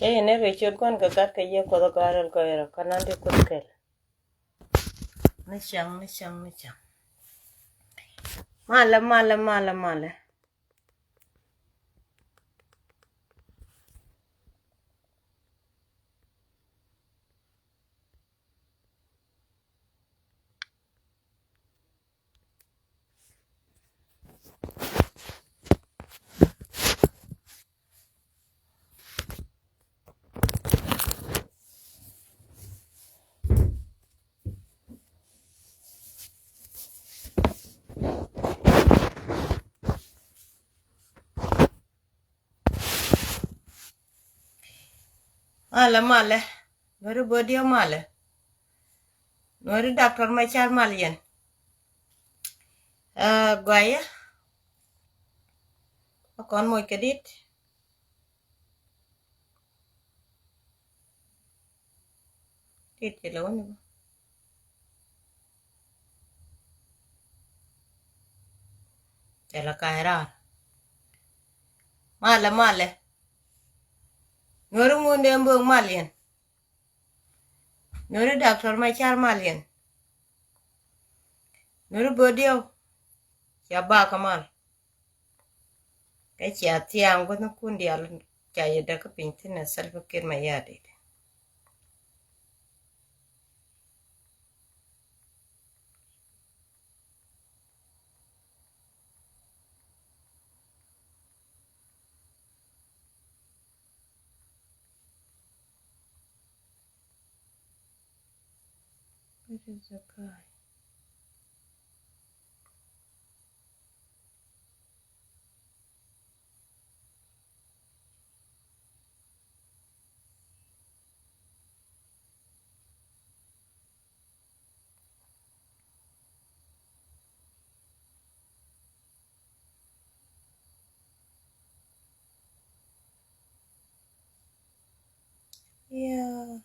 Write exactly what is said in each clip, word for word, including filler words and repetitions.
Cä yɛn ni rɛy ciöt Gua̱n kɛ Gat kɛ Yiëë Kuɔth ɛ gɔaa rɛl gɔɔy rɔ kä naŋ ti Kuoth kɛl. Ni cäŋ, ni cäŋ, ni cäŋ. Malɛ, malɛ, malɛ, malɛ. Malɛ, malɛ. Nuäri bodiɛ malɛ. Nuäri Doctor Machar mal yɛn. Aa, guayä. Ɛ kɔn moc kɛ dit. Tit ci lɛ wä ni bä. Cɛ lɛ ka̱a̱c raar. Malɛ, malɛ. Nuäri Ŋundɛ Mbök mal yɛn. Nuäri Doctor Machar mal yɛn. Nuäri bodiɛ cia bakä mal. Kä cia thiaŋ guäthnikun diaal ca yɛ däk kä piny thi̱n ɛ Salva Kiir Mayardit. Where is the guy? Yeah.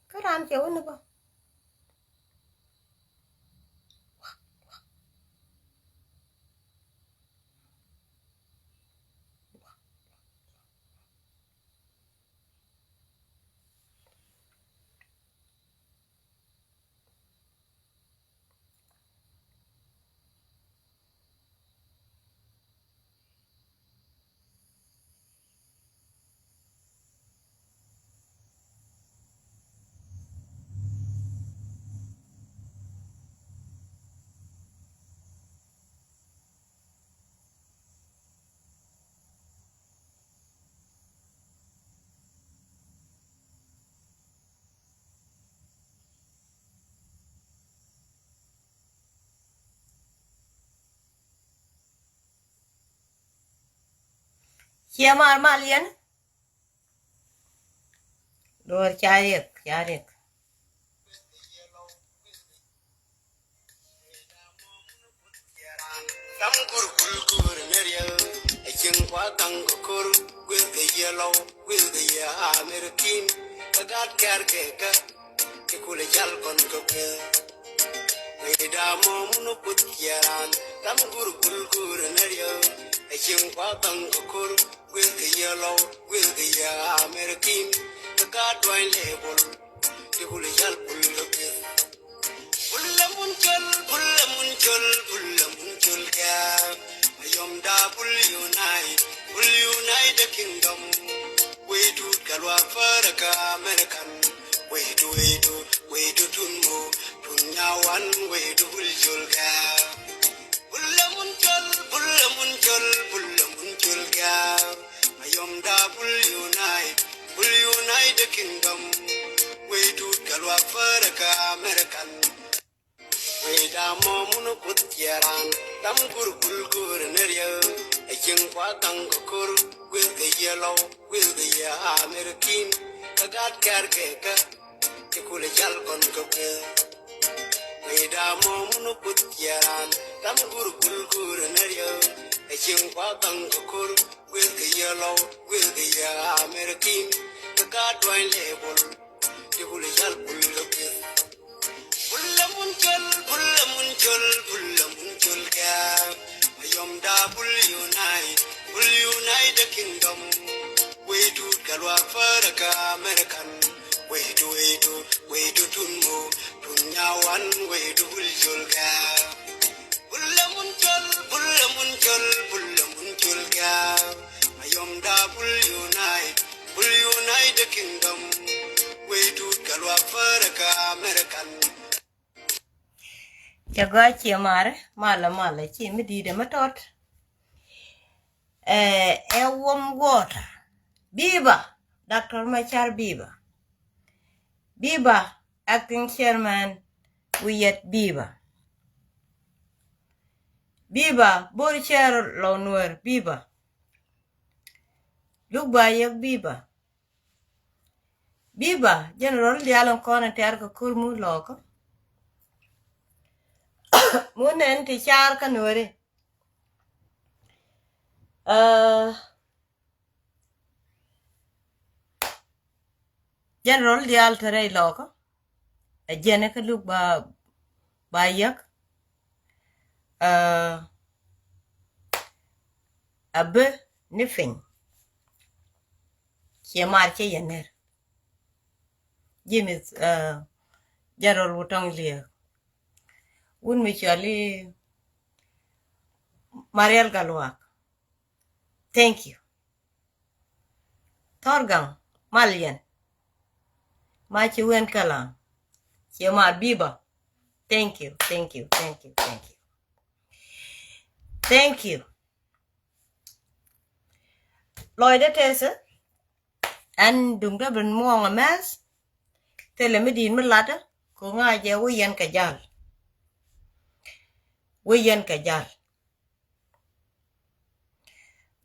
Kä raan cɛ wä ni bä. Ciɛ mar mal yɛn. Duɔ̱ɔ̱r ca riɛk, ca riɛk. Tam kur kul kur ni riɛk, a cieŋ kua kaŋ kɛ kor, gueth kɛ yiëë lɔw, gueth kɛ yiëë Amerikin, kɛ gat kɛɛr kɛ kɛ, ti kulɛ jal kɔn kɛ kueth. Wee da̱a̱ mɔ mun kuth ciɛran, tam gur kul gur nɛ riɛw, ɛ cieŋ kua baŋ kɛ kor, gueth kɛ yiëë lɔw, gueth kɛ yiëë Amerikin, kɛ ka duany lɛ bol, ti kulɛ jal bul kɛ gueth. Bul lɛ mun col, bul lɛ mun col, bul lɛ mun col gɛɛm. Mayom da bul unite, bul unite the kingdom. Way to Galwa Faraka American. Way to, way to, way to Tunmo, Tunyawan, way to bul col gɛɛm. Bul lɛ mun col, bul lɛ mun col, bul lɛ mun col gɛɛm. Mayom da bul unite, bul unite the kingdom. Way to Galwa Faraka American. Wee da̱a̱ mɔ mun kuth ciɛran, tam gur kul gur ni riɛw. Ɛ cieŋ kua kaŋ kɛ kor, gueth kɛ yiëë lɔw, gueth kɛ yiëë Amerikin, kɛ gat kɛɛr kɛ kɛ, ti kulɛ jal kɔn kɛ kueth. Wee da̱a̱ mɔ mun kuth ciɛran, tam gur kul gur ni riɛw. Ɛ cieŋ kua kaŋ kɛ kor, gueth kɛ yiëë lɔw, gueth kɛ yiëë Amerikin, kɛ ka duany lɛ bol, ti kulɛ jal bul kɛ kueth. Bul lɛ mun col, bul lɛ mun col, bul lɛ mun col gɛɛm. Mayom da bul unite, bul unite the kingdom. Wei Tut Gatluak Faragak American. Wei Tut, Wei Tut, Wei Tut Tun Muk, Tun Nyawan, Wei Tut Bul Col Gɛɛk. Bul lɛ Mun Col, Bul lɛ Mun Col, Bul lɛ Mun Col Gɛɛk. Mayom da Bul unite, Bul unite the kingdom. Wei Tut Gatluak Faragak American. Cɛ gɔaa ciɛ marɛ, malɛ, malɛ, ci mi di̱i̱t ɛmɛ tɔt. Ɛ, ɛ warm water. Biba, Doctor Machar Biba. Biba, acting chairman, Wiyɛt Biba. Biba, Bor Chair Lɔ Nuer Biba. Luk Ba Yek Biba. Biba, General diaal in kɔn in tɛ̈r kɛ ko̱r mu lɔkä. Mu nɛn ti car kä Nuɛri. Aa, General diaal te rɛy lɔkä. Ɛ jɛn kä Luk Ba, Ba Yek. Aa, a bi ni piny. Ciɛ mar cɛ yɛ ner. Ji̱ mi, aa, General Wutɔŋ Liek. Wun mi cɔal i̱ Marial Gatluak. Thank you. Thɔr Gaŋ, mal yɛn. Ma ci wen kɛ la. Ciɛ mar Biba. Thank you, thank you, thank you, thank you. Thank you. Lɔcdä tɛthɛ. Ɛn duŋdä ben muɔŋ ɛ mɛth. Thilɛ mi di̱i̱t mi latdä. Ko̱ ŋa̱cɛ wä yɛn kɛ jal. Wä yɛn kɛ jal.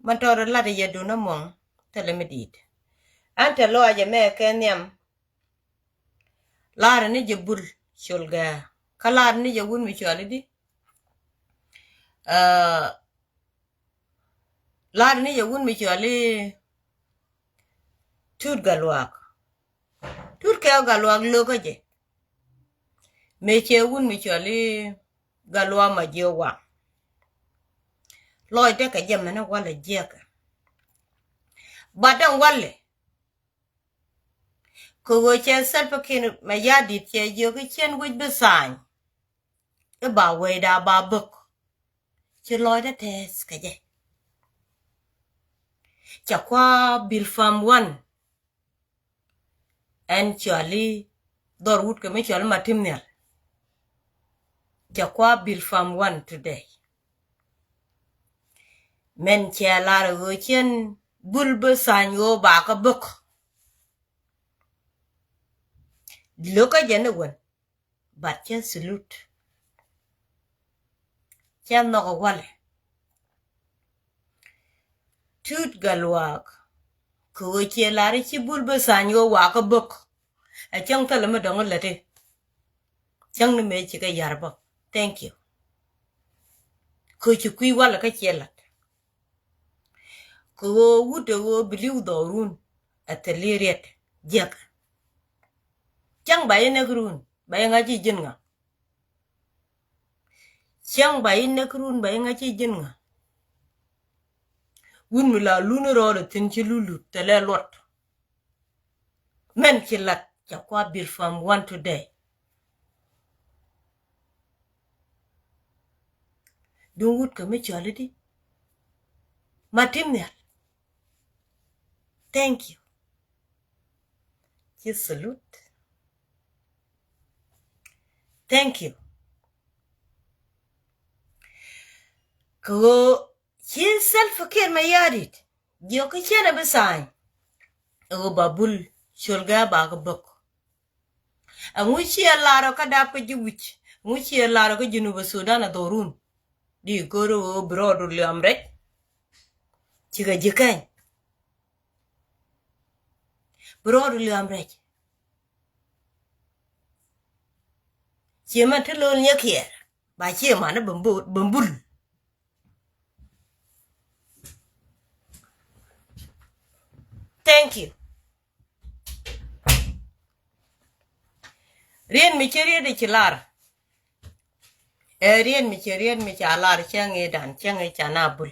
Man tɔɔrɛ lat yɛ duŋdä muɔŋ. Thilɛ mi di̱i̱t. Ɛn te lɔcɛ mɛ kɛ nhiam. Lar ni jɛ Bul Col Gɛɛk. Kä lar ni jɛ wun mi cɔal i̱ di. Aa, lar ni jɛ wun mi cɔal i̱ Tut Gatluak. Tut kɛ Gatluak lo̱kä jɛ. Mëë cɛ wun mi cɔal i̱ Gatluak ma jiɛ waŋ. Lɔcdä kɛ jɛ mɛnɛ walɛ jiɛkɛ. Bat dɛŋ walɛ. Kɛ ɣöö cɛ Salva Kiir Mayardit cɛ jiök i̱ cɛn wec bi tha̱a̱ny. I̱ ba wecda ba bök. Ci lɔcdä tɛth kɛ jɛ. Ca kua Bilpam One. Ɛn cɔali dhɔr wut kɛ mi cɔali Matim Nhial. Ca kua Bilpam One today. Mɛn cɛ lar ɣöö cɛn Bul bi tha̱a̱ny ɣöö ba kä bök. Lo̱kä jɛ ni wän. But cɛ salute. Cɛ nhɔk walɛ. Tut Gatluak. Kɛ ɣöö ciɛ lar i̱ ci Bul bi tha̱a̱ny ɣöö wa kä bök. Ɛ cäŋ thilɛ mi dɔ̱ŋ läti. Cäŋ ni mëë ci kɛ yar bä. Thank you. Kɛ ɣöö ci kui̱ walɛ kä ciɛ la̱t. Kɛ ɣöö wut ɛ ɣöö bi li̱w dhɔrun. Ɛ thil i̱ riɛt jiäk. Cäŋ ba i̱ näk run ba i̱ ŋa̱c i̱ ji̱n ŋa. Cäŋ ba i̱ näk run ba i̱ ŋa̱c i̱ ji̱n ŋa. Wun mi la lun i̱ rɔɔdɛ thi̱n ci lulut thilɛ luɔt. Mɛn ci lat ca kua Bilpam One today. Duŋ wut kɛ mi cɔali di. Matim Nhial. Thank you. Ci salute. Thank you. Kɛ ɣöö ci Salva Kiir Mayardit jiök kä ciɛn a bi tha̱a̱ny. Ɛ ɣöö ba Bul Col Gɛɛk ba kä bök. Ɛŋu ciɛ lar ɔ kä dap kä ji̱ wi̱c? Ɛŋu ciɛ lar ɔ kä Junub Sudan a dhorun? Di go̱r ɣöö bi rɔɔdu liɔm rɛc. Cikɛ ji̱ kɛny. Bi rɔɔdu liɔm rɛc. Ciɛ mɛn ti lo̱l nyɛ kiɛɛr ba ciɛ man ni bambul. Thank you. Rien mi ci riet i̱ ci lar. Ɛ rien mi ci riet mi ca lar cäŋ i̱ dan cäŋ i̱ ca na bul.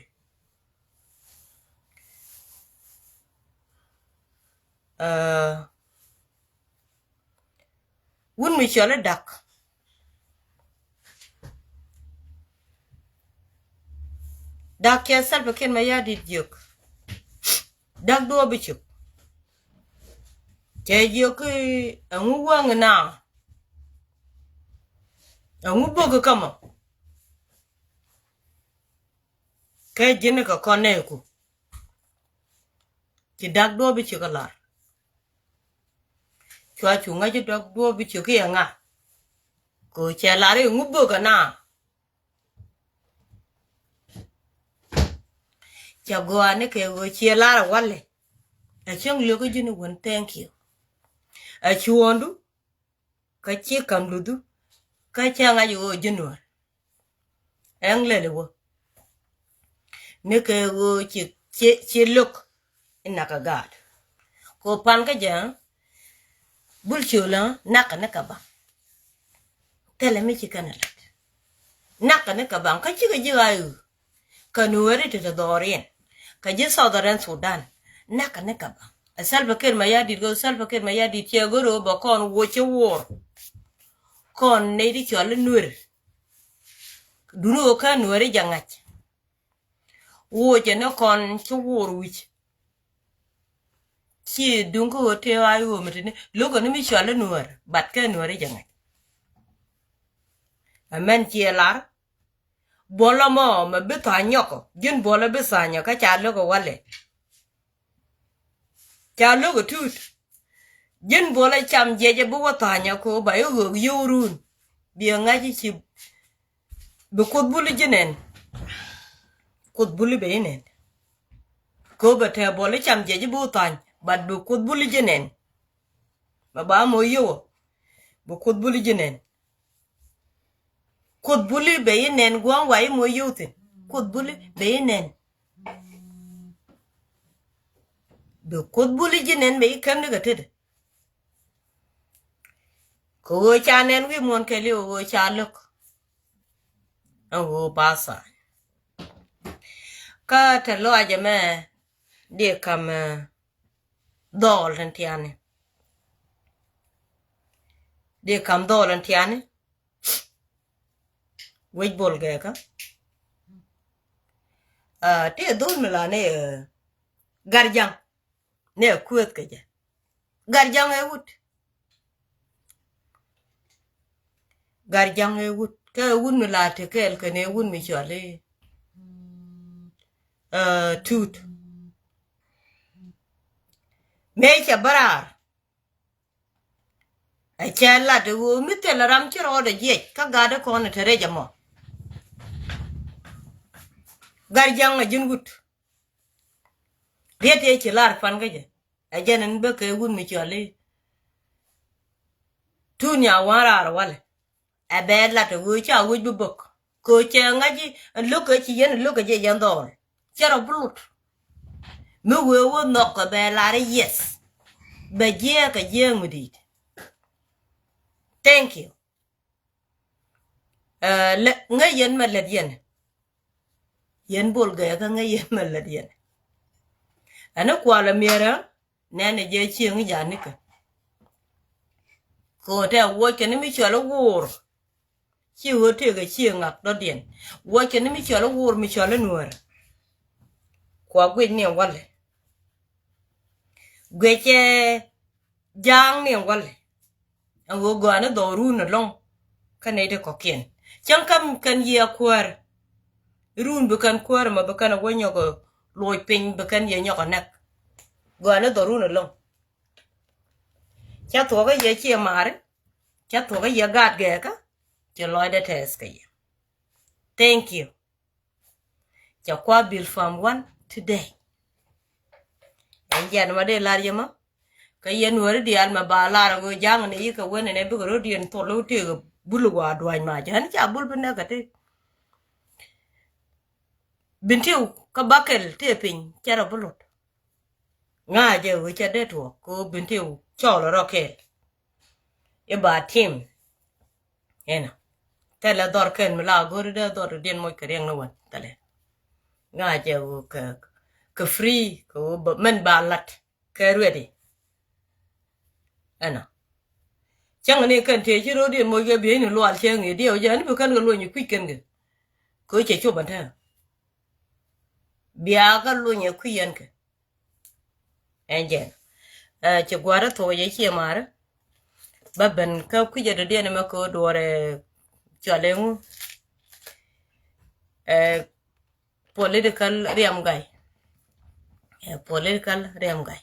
Aa, wut mi cɔl i̱ Dak. Dak cɛ Salva Kiir Mayardit jiök. Dak duɔ̱ɔ̱p bi cök. Cɛ jiök i̱ ɛŋu wäŋ ina? Ɛŋu bök ikä mɔ? Kɛ ji̱n kɛ kɔn nɛɛku. Ci Dak duɔ̱ɔ̱p bi cök alar. Cua cu ŋäc i̱ Dak duɔ̱ɔ̱p bi cök i̱ ɛŋa? Kɛ cɛ lar i̱ ɛŋu bök ina? Cɛ gɔaa ni kɛ ɣöö ciɛ lar ɛ walɛ. Ɛ cäŋ liök i̱ ji̱n i̱ wän thank you. Ɛ cuɔ̱ɔ̱ŋdu kä ci ka̱m luthdu kä cä ŋa̱c ɣöö ji̱ Nuäär. Ɛŋ lɛl iwä ni kɛ ɣöö ci, ci, ci lo̱k inakä gaat. Kɛ pan kä jɛ bul ciöl nakä ni kɛ baŋ. Thilɛ mi ci kɛn ɛ la̱t. Nakä ni kɛ baŋ kä cikɛ ji̱ ɣa̱a̱ i̱ kä Nuääri ti te dhɔriɛn kä ji̱ Southern Sudan. Nakä ni kɛ baŋ. Ɛ Salva Kiir Mayardit kɛ Salva Kiir Mayardit ciɛ go̱r ɣöö bɛ kɔn wuɔc ci wuɔr. Kɔn nɛy ti cɔal i̱ Nuer. Duŋni ɣöö kä Nuääri jɛ ŋa̱c. Wuɔcɛ ni kɔn ci wuɔr wi̱c. Ci duŋ kä ɣöö tëë ɣa̱a̱ i̱ ɣöö mi tini lo̱kɛ ni mi cɔal i̱ Nuäär, but kɛ Nuääri jɛ ŋa̱c. Ɛ mɛn ciɛ lar buɔlä mɔ mɛ bi tha̱a̱ŋ nyɔkɔ ji̱n buɔlä bi tha̱a̱ŋ nyɔk kä ca lo̱kɛ walɛ. Ca lo̱k ɛ tuut. Ji̱n buɔlä cam jiɛcɛ bi wä tha̱a̱nyä ko̱ ba i̱ ɣöök yio̱w run. Biɛ ŋa̱c i̱ ci bi Kuoth buli ji̱ nɛn. Kuoth buli bɛ i̱ nɛn. Ko̱ bɛ tɛɛ buɔlä cam jiɛcɛ bi wä tha̱a̱ny, but bi Kuoth buli ji̱ nɛn. Mɛ ba mɔ yio̱w ɔ. Bi Kuoth buli ji̱ nɛn. Kuoth buli bɛ i̱ nɛn gua̱a̱ŋ wa i̱ moc yio̱w thi̱n. Kuoth buli bɛ i̱ nɛn. Bɛ Kuoth buli ji̱ nɛn bɛ i̱ käm ni kɛ tetdɛ. Kɛ ɣöö ca nɛn wi̱i̱ muɔ̱ɔ̱n kɛɛliw ɣöö ca lo̱k. Ɛn ɣöö ba tha̱a̱ny. Kä te lɔaacɛ mɛ di ka̱m, eh, dhɔɔl tin tiani. Di ka̱m dhɔɔl tin tiani. Wec bol gɛɛkä. Ah, ti dhol mi la ni, eh, Garjaŋ. Ni a kueth kɛ jɛ. Garjaŋ ɛ wut. Garjaŋ ɛ wut. Kɛ ɛ wut mi la ti kɛɛl kɛ ni ɛ wut mi cɔal i̱, eh, Tuut. Mëë cɛ bä raar. Ɛ cɛ lat ɛ ɣöö mi thilɛ ram ci rɔɔdɛ jiɛc kä gatdɛ kɔn ɛ te rɛc ɛmɔ. Garjaŋ ɛ ji̱n wut. Riet ëë ci lar pan kä jɛ. Ɛ jɛn ɛn bä kɛ wut mi cɔal i̱ Tuut Nyawa̱a̱ raar walɛ. Ɛ bɛ lat ɛ ɣöö ca wec bi bäk. Kɛ ɣöö cɛ ŋa̱c i̱ ɛn lo̱k kɛ ci yɛn ɛn lo̱k kɛ jɛ yɛn dhɔɔl. Cɛ rɔ bi lut. Mi wee wä nhɔk kɛ bɛ lar i̱ yes. Bɛ jiɛɛk kɛ jiɛɛk mi di̱i̱t. Thank you. Ɛ, lɛ, ŋäc yɛn mɛ lät yɛn. Yɛn bol gɛɛkä ŋäc yɛn mɛ lät yɛn. Ɛn ni kualɛ miɛrɛ nɛn ɛ jɛ cieŋ i̱ ja̱ nikɛ. Kɛ ɣöö tɛ wuɔc kɛ ni mi cɔl i̱ wuur. Ci ɣöö tëëkɛ cieŋ ŋak dɔ̱diɛn. Wuɔc kɛ ni mi cɔl i̱ wuur mi cɔl i̱ Nuäär. Kua guic ni walɛ. Guic ɛ Ja̱a̱ŋ ni walɛ. Ɛn ɣöö gɔaa ni dhɔrun ɛlɔ̱ŋ. Kä nɛy ti kɔ̱kiɛn cäŋ käm kɛn yiëë kuäär. Run bi kɛn kuäär ɛmɔ bi kɛn ɛ wä nyɔk ɛ luɔc piny bi kɛn yiëë nyɔk ɛ nɛk. Gɔaa ni dhɔrun ɛlɔ̱ŋ. Cä thuɔ̱kä yiëë ciɛ maari. Cä thuɔ̱kä yiëë gaat gɛɛkä. Cɛ lɔcdɛ tɛɛth kɛ yiëë. Thank you. Cɛ kua bil fam wan today. Ɛn jɛn ma dee lar yɛ ma. Kä yɛn wääri diaal ma ba lar ɛ ɣöö ja̱ŋ ni yikɛ wen ɛn ɛ bikɛ ro̱diɛn thol i̱ tëëk bul i̱ wa dua̱ny ma jɛ ɛn ca bul bi nɛk ɛ ti. Bin ti kä bakɛl tëë piny cɛ rɔ bi lot. Ŋa̱cɛ ɣöö cɛ dee tuɔɔk kɛ ɣöö bin ti cɔɔl rɔ kɛɛl. I̱ ba tim. Inɔ. Thilɛ dhɔr kɛn mi la go̱ri dee dhɔr diɛn moc kɛ riɛŋ ni wän thilɛ. Ŋa̱cɛ ɣöö kɛ, kɛ free kɛ ɣöö mɛn ba lat kɛ ruɛdi. Ɛnɔ cäŋ ni kɛn tëë ci ro̱o̱diɛn moc kɛ bieyni lual cäŋ i̱ diɛw jɛ ɛn bi kɛn kɛ luɔny i̱ kui̱c kɛn kɛ. Kɛ cɛ cop ɛn tɛn bia kɛ luɔny i̱ kui̱c ɛn kɛ. Ɛn jɛn ci gua̱a̱r thuɔk jɛ ciɛ ma̱a̱rä. Bä ben kä kui̱cä dɔ̱diɛn mɛ kɛ duɔrɛ cɔalɛ ŋu. Political riɛm gay. Political riɛm gay.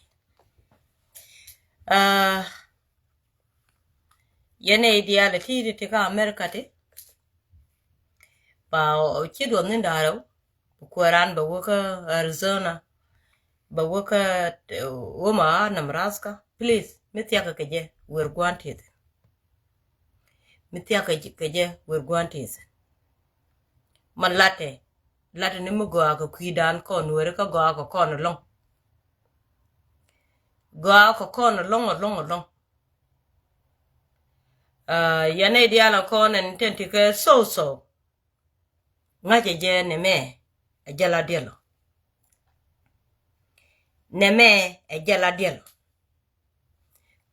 Yɛn ɛ idial ti ti kä America ti. Ba ci duɔth ni da̱rɛ wä kuɛ ran bɛ wä kä Arizona, bɛ wä kä Omaha, Nebraska. Please, mi thiakä kɛ jɛ wer guan tithin. Mi thiakä kɛ jɛ wer guan tithin. Man latɛ latɛ ni mi gɔaa kɛ kui̱dan kɔn weri kä gɔaa kɛ kɔn alɔŋ. Gɔaa kɛ kɔn alɔŋ alɔŋ alɔŋ. Yɛn ɛ dial a kɔn ɛn tɛn ti kɛ so so. Ŋa̱cɛ jɛ nɛmɛ ɛ jɛ la diɛlɔ. Nɛmɛ ɛ jɛ la diɛlɔ.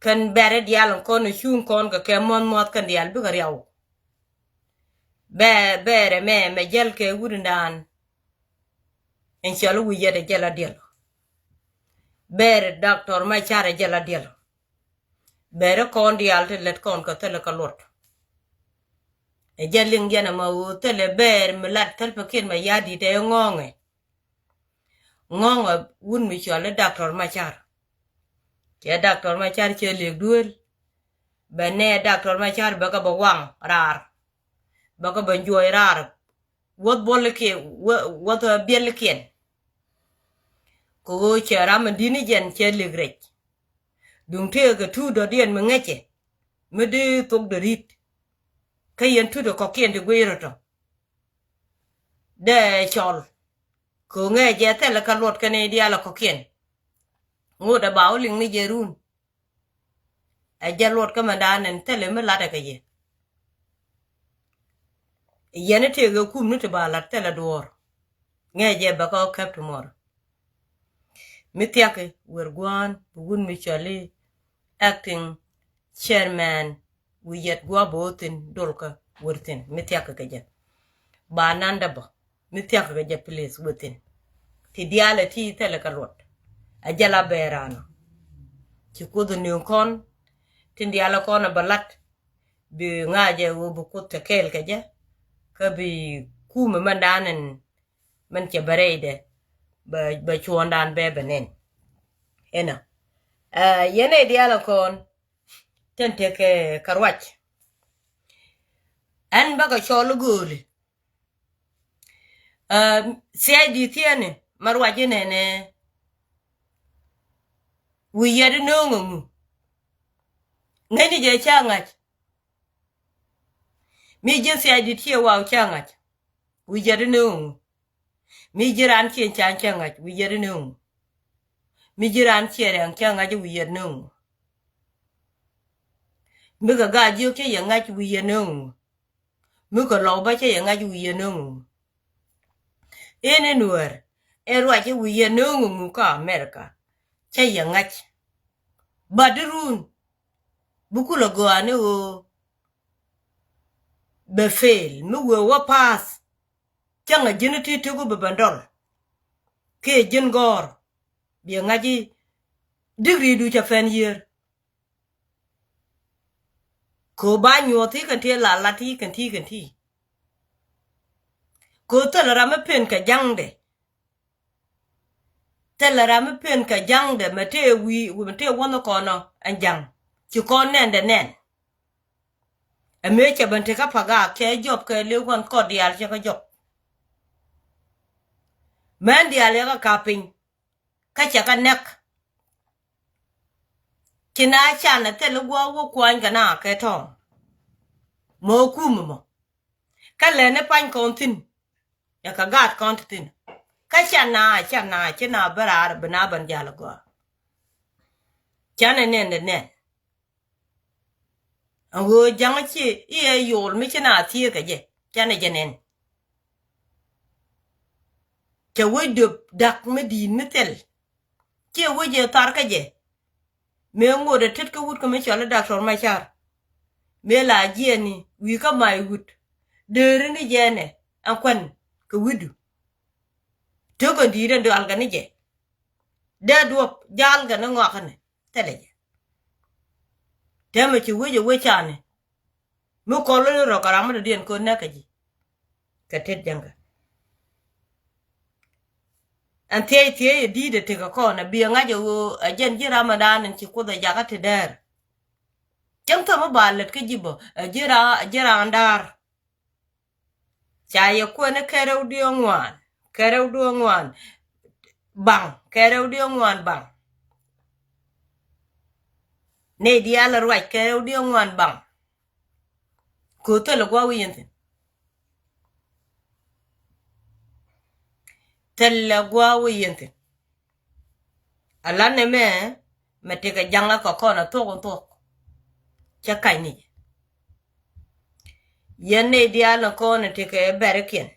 Kɛn bɛrɛ dial kɔn ɛ cuŋ kɔn kɛ kɛ muɔth muɔth kɛn dial bikɛ riaw. Bɛ bɛrɛ mɛ mɛ jɛl kɛ wut indan. Ɛn cɔl wi̱c yɛt ɛ jɛ la diɛlɔ. Bɛrɛ doctor mɛ car ɛ jɛ la diɛlɔ. Bɛɛri kɔn diaal ti lät kɔn kɛ thilɛ kɛ luɔt. Ɛ jɛ liŋ jɛn ɛmɛ ɣöö thilɛ bɛɛr mi lat thil pɛ kiɛn mɛ ya̱di̱t ɛ ŋɔ̱ɔ̱ŋɛ. Ŋɔ̱ɔ̱ŋɛ wut mi cɔal i̱ doctor Macar. Cɛ doctor Macar cɛ liek duel. Bɛ nɛ doctor Macar bɛ kɛ bɛ waŋ raar. Bɛ kɛ bɛ juɔc raar. Wuɔth buɔlikiɛn, wuɔth biɛlikiɛn. Kɛ ɣöö cɛ ram in di̱t ni jɛn cɛ liek rɛc. Duŋ tëëkɛ tuut dɔ̱diɛn mi ŋäcɛ mi dee thok dee ri̱t. Kä yɛn tuut ɛ kɔ̱kiɛn ti guiy rɔ̱tɔ dee cɔl. Kɛ ɣöö ŋäcɛ jɛ thilɛ kä luɔt kɛn i̱ diaal ɛ kɔ̱kiɛn. Ŋot ɛ ba wä liŋ ni jɛ run. Ɛ jɛ luɔt kä mɛndan ɛn thilɛ mi latdɛ kɛ jɛ. Yɛn i̱ tëëkɛ kum ni ti ba lat thilɛ duɔ̱ɔ̱r. Ŋäcɛ jɛ bɛ kä käp ti mɔr. Mi thia̱ki wer gua̱a̱n bi wun mi cɔli acting chairman wi̱i̱ yɛt gua̱a̱ bä wä thi̱n dolkä wer thi̱n mi thia̱ki kɛ jɛ. Ba nandä bä mi thia̱ki kɛ jɛ please wä thi̱n. Ti diaal ɛ ti thilɛ kɛ luɔt. Ɛ jɛ la bɛɛr anɔ. Ci kuoth ni kɔn tin diaal ɛ kɔn ɛ bä lat. Bi ŋa̱cɛ wä bi kuoth te kɛɛl kɛ jɛ. Kä bi kumɛ mɛndan ɛn mɛn cɛ bɛ rɛydɛ bɛ cuɔ̱ɔ̱ŋdan bɛ bɛ nɛn. Ɛnɔ yɛn ɛ diaal ɛ kɔn tɛn tekɛ kɛ ruac. Ɛn bäkɛ cɔl i̱ gööli. Thia̱cdi thiɛɛni ma ruac inɛnɛ. Wi̱i̱ yɛt inööŋ ɛŋu? Ŋäcni jɛ ca ŋa̱c. Mi ji̱n thia̱cdi tiɛ waw ca ŋa̱c. Wi̱i̱ yɛt inööŋ ɛŋu? Mi ji̱ raan ciɛ ca̱a̱ŋ ca ŋa̱c wi̱i̱ yɛt inööŋ ɛŋu? Mi ji̱ raan ciɛ rɛŋ ca ŋa̱c wi̱i̱ yɛt inööŋ ɛŋu? Mi kɛ gaa jiök cä yɛ ŋa̱c wi̱i̱ yɛt inööŋ ɛŋu? Mi kɛ lɔw bä cä yɛ ŋa̱c wi̱i̱ yɛt inööŋ ɛŋu? Ini nuäär ɛ ruac wi̱i̱ yɛt inööŋ ɛŋu kä America? Cä yɛ ŋa̱c. Bat di run bi kulɛ gɔaa ni ɣöö bɛ fail mi wëë wä pass. Cäŋ a ji̱n ti tiku bi ben dɔl kiɛ ji̱n gɔ̱r. Biɛ ŋa̱c i̱ degree du cɛ pɛn yiër. Kɛ ɣöö ba nyuɔ̱th ti kɛn ti la lat ti kɛn ti kɛn ti. Kɛ ɣöö thilɛ ram mi pen kɛ ja̱ŋdɛ. Thilɛ ram mi pen kɛ ja̱ŋdɛ mɛ tëë wi̱i̱ mɛ tëë wänh kɔn ɔ ɛn ja̱ŋ. Ci kɔn nɛn dɛ nɛn. Ɛ mëë cɛ ben tekä pagak cɛ jɔp kɛ li̱w kɔn kɔt diaal cɛ kä jɔp. Mɛn diaal yɛ kä kap piny kä cɛ kä nɛk. Ci na can ɛ thil i̱ guɔ wä kuany kɛ na kɛ tɔ̱ɔ̱ŋ. Mɔ kum mɔ kä lɛn i̱ pany kɔn thi̱n. Ɛ kɛ gaat kɔn ti thi̱n kä can na can na ci na bä raar bi na ben jal i̱ gɔaa. Can ɛ nɛn dɛ nɛn. Ɛn ɣöö ja̱ŋ ci i̱ ɛ yol mi ci na thieekä jɛ canɛ jɛ nɛn. Cɛ wec döp da̱k mi di̱i̱t mi thil. Ciɛ wec ɛ thar kä jɛ. Mëë ŋot ɛ tet kä wut kä mi cɔal i̱ Doctor Macar. Mëë la jiɛɛni wi̱i̱ kä may wut. Deri ni jɛɛnɛ ɛn kuan kɛ wi̱du. Tökɛ di̱i̱t ɛn dualkɛ ni jɛ. Dee duɔ̱p jalkɛ ni ŋɔakäni thilɛ jɛ. Täämɛ ci wec ɛ wec cani. Mi kɔl ni rɔ kɛ ram mi dɔ̱diɛn ko̱n nɛkɛ ji̱. Kɛ tet jäŋkɛ. Ɛn thiec thiec ɛ di̱i̱t ɛ tekɛ kɔn ɛ bi ɛ ŋa̱c ɛ ɣöö ɛ jɛn ji̱ ram ɛ daan ɛn ci Kuoth ɛ jakä ti dɛɛr. Cäŋ thäm mi ba lät kä ji̱ bä ɛ ji̱ raa ɛ ji̱ raan daar. Ca yɛ kuɛn kɛrɛw diɔ̱ɔ̱ŋ ŋuan kɛrɛw diɔ̱ɔ̱ŋ ŋuan. Baŋ kɛrɛw diɔ̱ɔ̱ŋ ŋuan baŋ. Nɛy diaal ruac kɛrɛw diɔ̱ɔ̱ŋ ŋuan baŋ. Ko̱ thilɛ gua̱a̱k wi̱i̱ yɛn thi̱n. Thilɛ gua̱a̱k wi̱i̱ yɛn thi̱n. Alanɛ mɛ mɛ tekɛ jaŋä kɛ kɔn a thuɔk in thuɔk. Cɛ ka̱ny ni jɛ. Yɛn ni diaal ni kɔn in tekɛ bɛrikiɛn.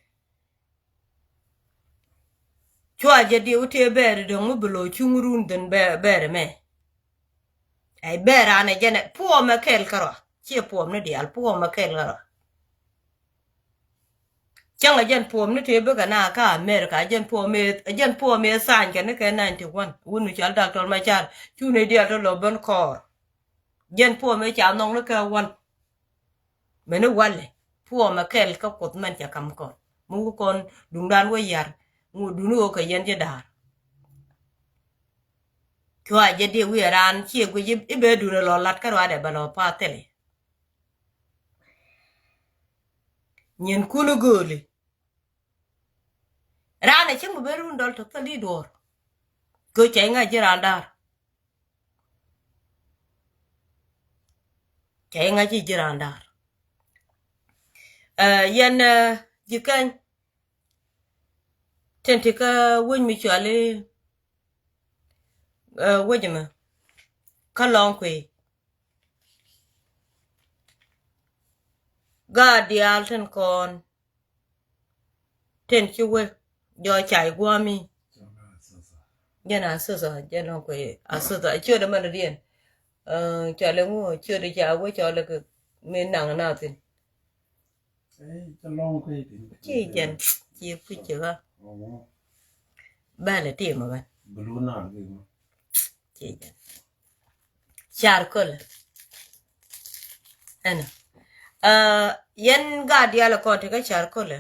Cua jɛ diw tëë bɛɛri dɔ̱ŋ mi bi lo̱ cuŋ run dhin bɛɛri mɛ. Ay bɛɛr an ɛ jɛn ɛ puɔmɛ kɛl kärɔa. Ciɛ puɔm ni diaal puɔmɛ kɛl kärɔa. Cäŋ ɛ jɛn puɔm ni tëë bikɛ na kä America ɛ jɛn puɔm ɛ ɛ jɛn puɔm ɛ thany kɛ ni kɛ ninety one wun mi cɔal Doctor Macar. Cuni diaal tɔ lɔ ben kɔɔr. Jɛn puɔmɛ ca nhɔk ni kɛ wal. Mɛni walɛ puɔmɛ kɛl kä Kuoth mɛn cɛ kam kɔn mi wä kɔn duŋdan wä yar. Ŋu duni wä kɛ yɛn ji̱ daar. Cua jɛ diɛ wiɛ raan ciɛ guic i̱ bɛ duni lɔ lat kä ruadɛ bɛ lɔ pa thilɛ. Nyin kuni gööli. Raan ɛ cäŋ bi ben run dɔl tɔ̱ thil i̱ duɔ̱ɔ̱r. Kɛ cɛ iŋa ji̱ raan da̱a̱r. Cɛ iŋa ji̱ ji̱ raan da̱a̱r. Ɛ yɛn ɛ ji̱ kɛny. Tin ti kä wec mi cuali ɛ wec mɛ kä lɔŋ kui̱. Gaat diaal tin kɔn. Tin ci wek jɔ cay guami. Jɛn a sotha jɛn ɔ kuɛ a sotha a ciöt ɛmɛn diɛn. Cɔlɛ ŋu ciöt ca wek cɔlɛ kɛ mi naŋ na thin. Ci jɛn ci puc ci ɣä. Bɛlɛ ti mɛ bɛn. Ci jɛn. Car kölɛ. Ɛnɔ. Yɛn gaat diaal kɔn ti kä car kölɛ.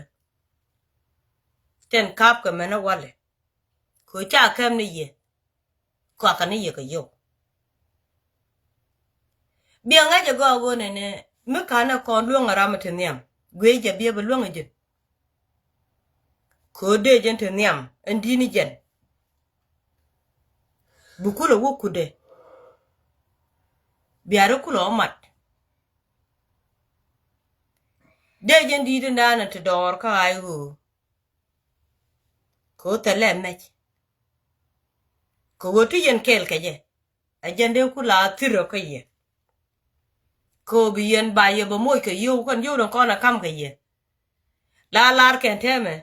Tin kap kɛ mɛn walɛ. Kɛ ca kɛm ni yɛ. Kɔakɛ ni yɛ kɛ yio̱w. Biɛ ŋa̱c ɛ gɔaa ɣöö nɛnɛ mi ka̱n ɛ kɔn luäŋ ɛ ram ɛ ti nhiam guic jɛ biɛ bi luäŋ ɛ ji̱n. Kɛ ɣöö dee jɛn ti nhiam ɛn di̱t ni jɛn. Bi kulɛ wä kutdɛ. Bia ri kulɛ wä mat. Dee jɛn di̱t in daanɛ ti dɔɔr kä ɣa̱c ɣöö. Kɛ ɣöö thilɛ mɛc. Kɛ ɣöö ti yɛn kɛɛl kɛ jɛ. Ɛ jɛn dee ku la thir ɔ kä yɛ. Kɛ ɣöö bi yɛn ba yɛ bɛ moc kɛ yio̱w kɛn yio̱w ni kɔn ɛ kam kɛ yɛ. La lar kɛn tɛmɛ.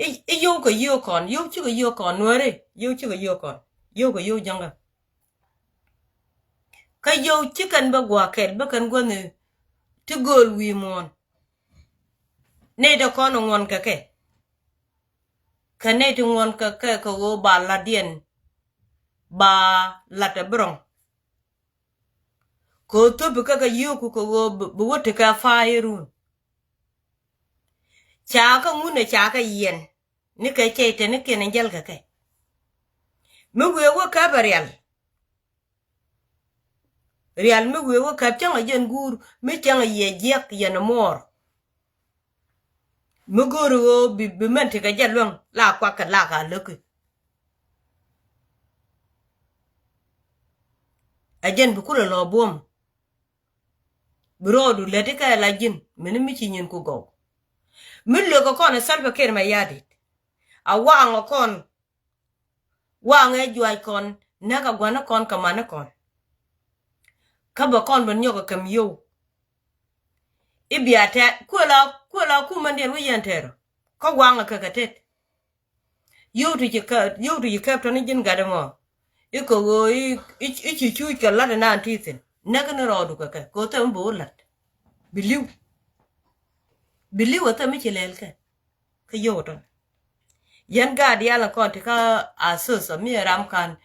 I̱ yio̱w kɛ yio̱w kɔn yio̱w cikɛ yio̱w kɔn nuääri yio̱w cikɛ yio̱w kɔn yio̱w kɛ yio̱w jäŋä. Kä yio̱w ci kɛn bä gua̱a̱k kɛl bä kɛn guänh ti gööl wi̱i̱ muɔ̱ɔ̱n. Nɛy ti kɔn ŋuɔ̱n kɛ kɛ. Kɛ nɛy ti ŋuɔ̱n kɛ kɛ kɛ ɣöö ba la̱tdiɛn ba la̱t ɛ bi rɔ̱ŋ. Kɛ ɣöö thöp bi kɛ kɛ yio̱o̱ku kɛ ɣöö bi wä tekɛ a fa̱a̱ irun. Ca kä ŋun ɛ ca kɛ yiɛn ni kɛ cɛy te ni kiɛn in jäl kɛ kɛ. Mi wëë wä käp ɛ rial. Rial mi wëë wä käp cäŋ ɛ jɛn guur mi cäŋ ɛ yɛ jiäk yɛn ɛ muɔɔr. Mi go̱o̱ri ɣöö bi mɛn tekɛ jɛ luäŋ la kuak kɛ lak a läki. Ɛ jɛn bi kulɛ lɔ buɔ̱m. Bi rɔɔdu lät ikɛ la ji̱n mini mi ci nyin ku gɔw. Mi lökɛ kɔn ɛ Salva Kiir Mayardit. A waŋ ɛ kɔn. Waŋɛ juac kɔn näk a gua̱n ikɔn kɛ man ikɔn. Kä bɛ kɔn bɛ nyɔk ɛ kɛm yio̱w. I̱ bia tɛt kuëla kuëla kumändiɛn wi̱c yɛn tɛɛr ɔ kä waŋɛ kɛ kɛ tet. Yio̱w ti ci käp yio̱w ti ci käp tɔni ji̱n gat ɛmɔ. I̱ kɛ ɣöö i̱, i̱, i̱ ci cuuc kɛ la̱t inan ti thi̱n. Näk ni rɔɔdu kɛ kɛ kɛ ɣöö thɛm bi wä la̱t. Bi li̱w. Bi li̱w ɛ thɛm i̱ ci lɛl kɛ. Kä yio̱w tɔn. Yɛn gaat diaal in kɔn ti kä a thöth ɔ mi ɛ ram kan.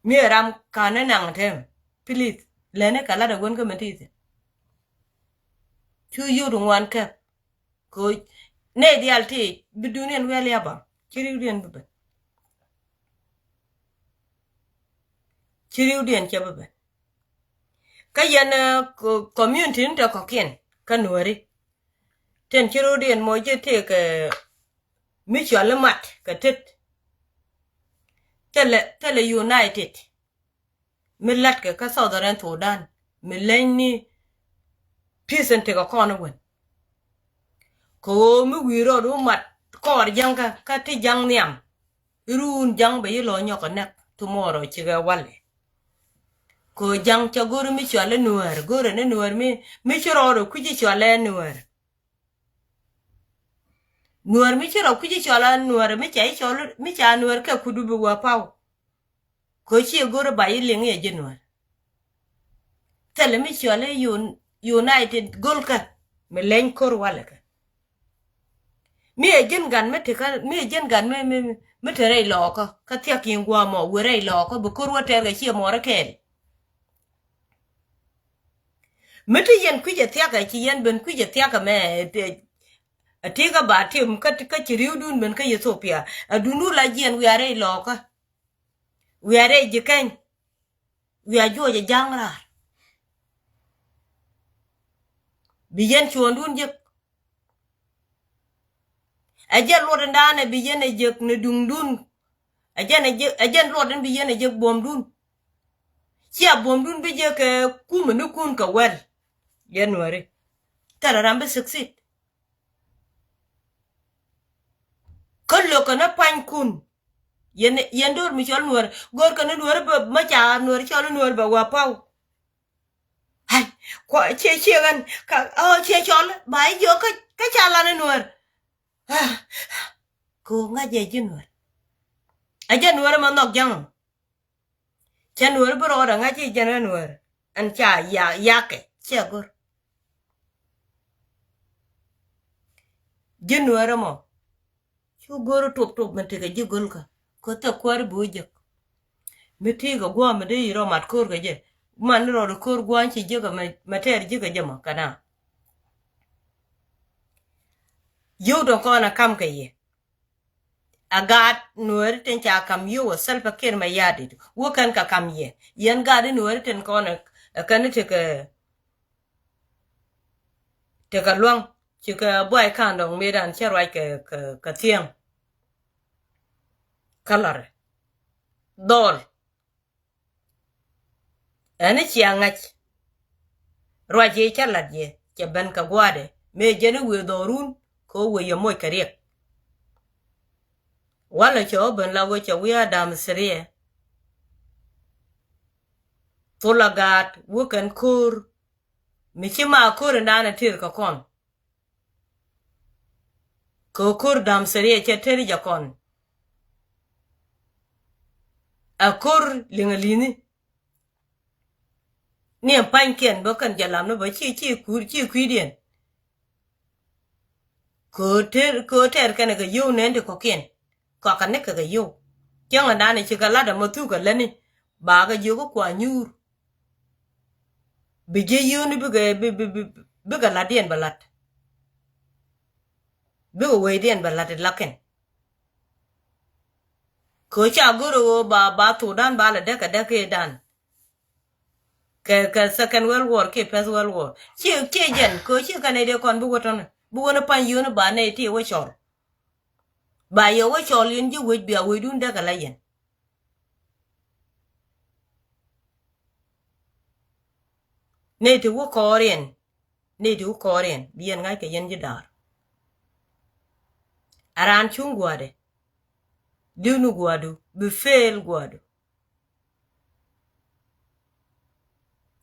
Mi ɛ ram kan ni naŋ tɛm. Please. Lɛni kɛ la̱t ɛ wen kä mɛ ti thi̱n. Cu yio̱w ti ŋuan kɛp. Kɛ ɣöö nɛy diaal ti bi duŋdiɛn wi̱i̱ a liap a ci ri̱wdiɛn bi ben. Ci ri̱wdiɛn cɛ bi ben. Kä yɛn, eh, co-, community ni te kɔ̱kiɛn kä nuääri. Tin ci ri̱wdiɛn mɔ ji̱ tëëkɛ mi cɔal i̱ mat kɛ tet. Thilɛ, thilɛ united. Mi la̱tkɛ kä Southern Sudan mi leny ni peace in tekɛ kɔn iwen. Kɛ ɣöö mi wi̱i̱ rɔɔd wä mat kɔɔr ja̱ŋkä kä ti ja̱ŋ nhiam. Iruun ja̱ŋ bɛ yi lɔ nyɔk kɛ näk tomorrow cikɛ walɛ. Kɛ ɣöö ja̱ŋ cɛ go̱r mi cɔal i̱ nuäär, go̱r ɛn i̱ nuäär mi, mi ci rɔɔd ɛ kui̱c i̱ cɔal ɛ nuäär. Nuäär mi ci rɔ kui̱c i̱ cɔal a nuäär mi ca i̱ cɔal mi ca nuäär kɛ kudu bi wä paw. Kɛ ɣöö ci go̱r ba i̱ liŋ i̱ ɛ ji̱ nuäär. Thilɛ mi cɔal i̱ un-, united go̱lkä mi leny ko̱r walɛ kɛ. Mi ɛ ji̱n gat mi te kä, mi ɛ ji̱n gat mi, mi, mi te rɛy lɔɔkä kä thia̱k in gua̱a̱mɔ wëë rɛy lɔɔkä bi ko̱r wä tɛɛr kɛ ciɛ muɔɔrä kɛɛl. Mi ti yɛn kui̱c ɛ thia̱kɛ ci yɛn ben kui̱c ɛ thia̱kɛ mɛ, ɛ, ɛ, ɛ ti kä ba tim kä, kä ci ri̱wdun ben kä Ethiopia. Ɛ dun wun la jiɛn wiaa rɛy lɔɔkä. Wiaa rɛy ji̱ kɛny. Wiaa juɔc ɛ ja̱ŋ raar. Bi yɛn cuɔ̱ɔ̱ŋdun jek. Ɛ jɛn luɔt in da̱a̱n ɛ bi yɛn ɛ jek ni duŋdun. Ɛ jɛn ɛ jek, ɛ jɛn luɔt in bi yɛn ɛ jek buɔ̱mdun. Cia buɔ̱mdun bi jek kɛ kumɛ ni kun kɛ wɛl. Yɛn nuääri. Thilɛ ram bi succeed. Kä lo̱kɛ ni panykun. Yɛn, yɛn do̱r mi cɔl nuäär. Go̱rkɛ ni nuäär bɛ, ma ca nuäär cɔl nuäär bɛ wä paw. Hai, kua, cie, cie ɣän, ka, ɔ, cie cɔl, ba i̱ jiök kä, kä ca lan i̱ nuäär. Ah, kɛ ɣöö ŋa̱c jɛ ji̱ nuäär. Ɛ jɛ nuäär ɛmɛ nhɔk ja̱ŋ ɛmɛ. Cɛ nuäär bi rɔɔdɛ ŋa̱c i̱ jɛn ɛ nuäär. Ɛn ca ya, yakɛ, ciɛ go̱r. Ji̱ nuäär ɛmɔ. Cu go̱r tuɔp tuɔp mi tekɛ ji̱ go̱lkä. Kä thɛ kuäär bi wä jek. Mi ti kɛ gua̱a̱m mi dee yi rɔ mat ko̱r kɛ jɛ. Man ni rɔ di ko̱r gua̱a̱m ci jek mɛ, mɛ tɛɛr jek kɛ jɛ mɔ kɛ na. Yio̱w dɔ̱ŋ kɔn a kam kɛ yɛ. A gaat nuääri tin ca kam yio̱w a Salva Kiir mɛ ya̱a̱ dit. Wä kɛn kɛ kam yɛ. Yɛn gaat nuääri tin kɔn a kɛn tekɛ, tekɛ lua̱ŋ. Cikɛ buay ka̱n dɔ̱ŋ mëëdan cä ruac kɛ, kɛ, kɛ thiäŋ. Kä lɔrɛ. Dhɔl. Ɛn i̱ cia ŋa̱c. Ruac yɛ cä lat yɛ, cɛ ben kɛ gua̱a̱dɛ. Mëë jɛn i̱ wëë dhɔrun, kɛ ɣöö wëë yɛ moc kɛ riɛk. Walɛ cɛ ɣä ben la ɣöö cɛ wi̱i̱ a da̱a̱m thiriɛ. Thol a gaat, wä kɛn ko̱r. Mi ci ma ko̱r in da̱a̱n a tëër kɛ kɔn. Kɛ ko̱r da̱a̱m thiriɛ cɛ teri jɛ kɔn. A ko̱r liŋ a li̱ni. Ni ɛn pa̱nykiɛn bä kɛn jɛ lam ni bä ci, ci kui̱, ci kui̱diɛn. Kɛ tɛr, kɛ tɛr kɛn kɛ yio̱w nɛn ti kɔ̱kiɛn. Kɔakɛ ni kɛ kɛ yio̱w. Cäŋ ɛn da̱a̱n ci kɛ lat ɛmɔ thuk kɛ lätni. Ba kɛ jiök kä kua nyuur. Bi ji̱ yio̱wni bikɛ, bi, bi, bi, bikɛ la̱tdiɛn bɛ la̱t. Bikɛ wecdiɛn bɛ la̱t i la̱kɛn. Kɛ ɣöö ca go̱r ɣöö ba, ba thokdan ba lɛ däk kɛ däk i̱dan. Kɛ, kɛ second world war kiɛ first world war. Ci, ci jɛn, kɛ ɣöö ci kɛn nɛy dee kɔn bi wä tɔ̱nɛ. Bi wä ni pa̱ny yio̱wni ba nɛy ti wä cɔl. Ba yɛ wä cɔl yɛn ji̱ wec bia wecdun däk kɛ la yɛn. Nɛy ti wä kɔɔriɛn, nɛy ti wä kɔɔriɛn, bi yɛn ŋa̱c kɛ yɛn ji̱ da̱a̱r. A raan cuŋ gua̱a̱dɛ, di̱w ni gua̱a̱du, bi fail gua̱a̱du.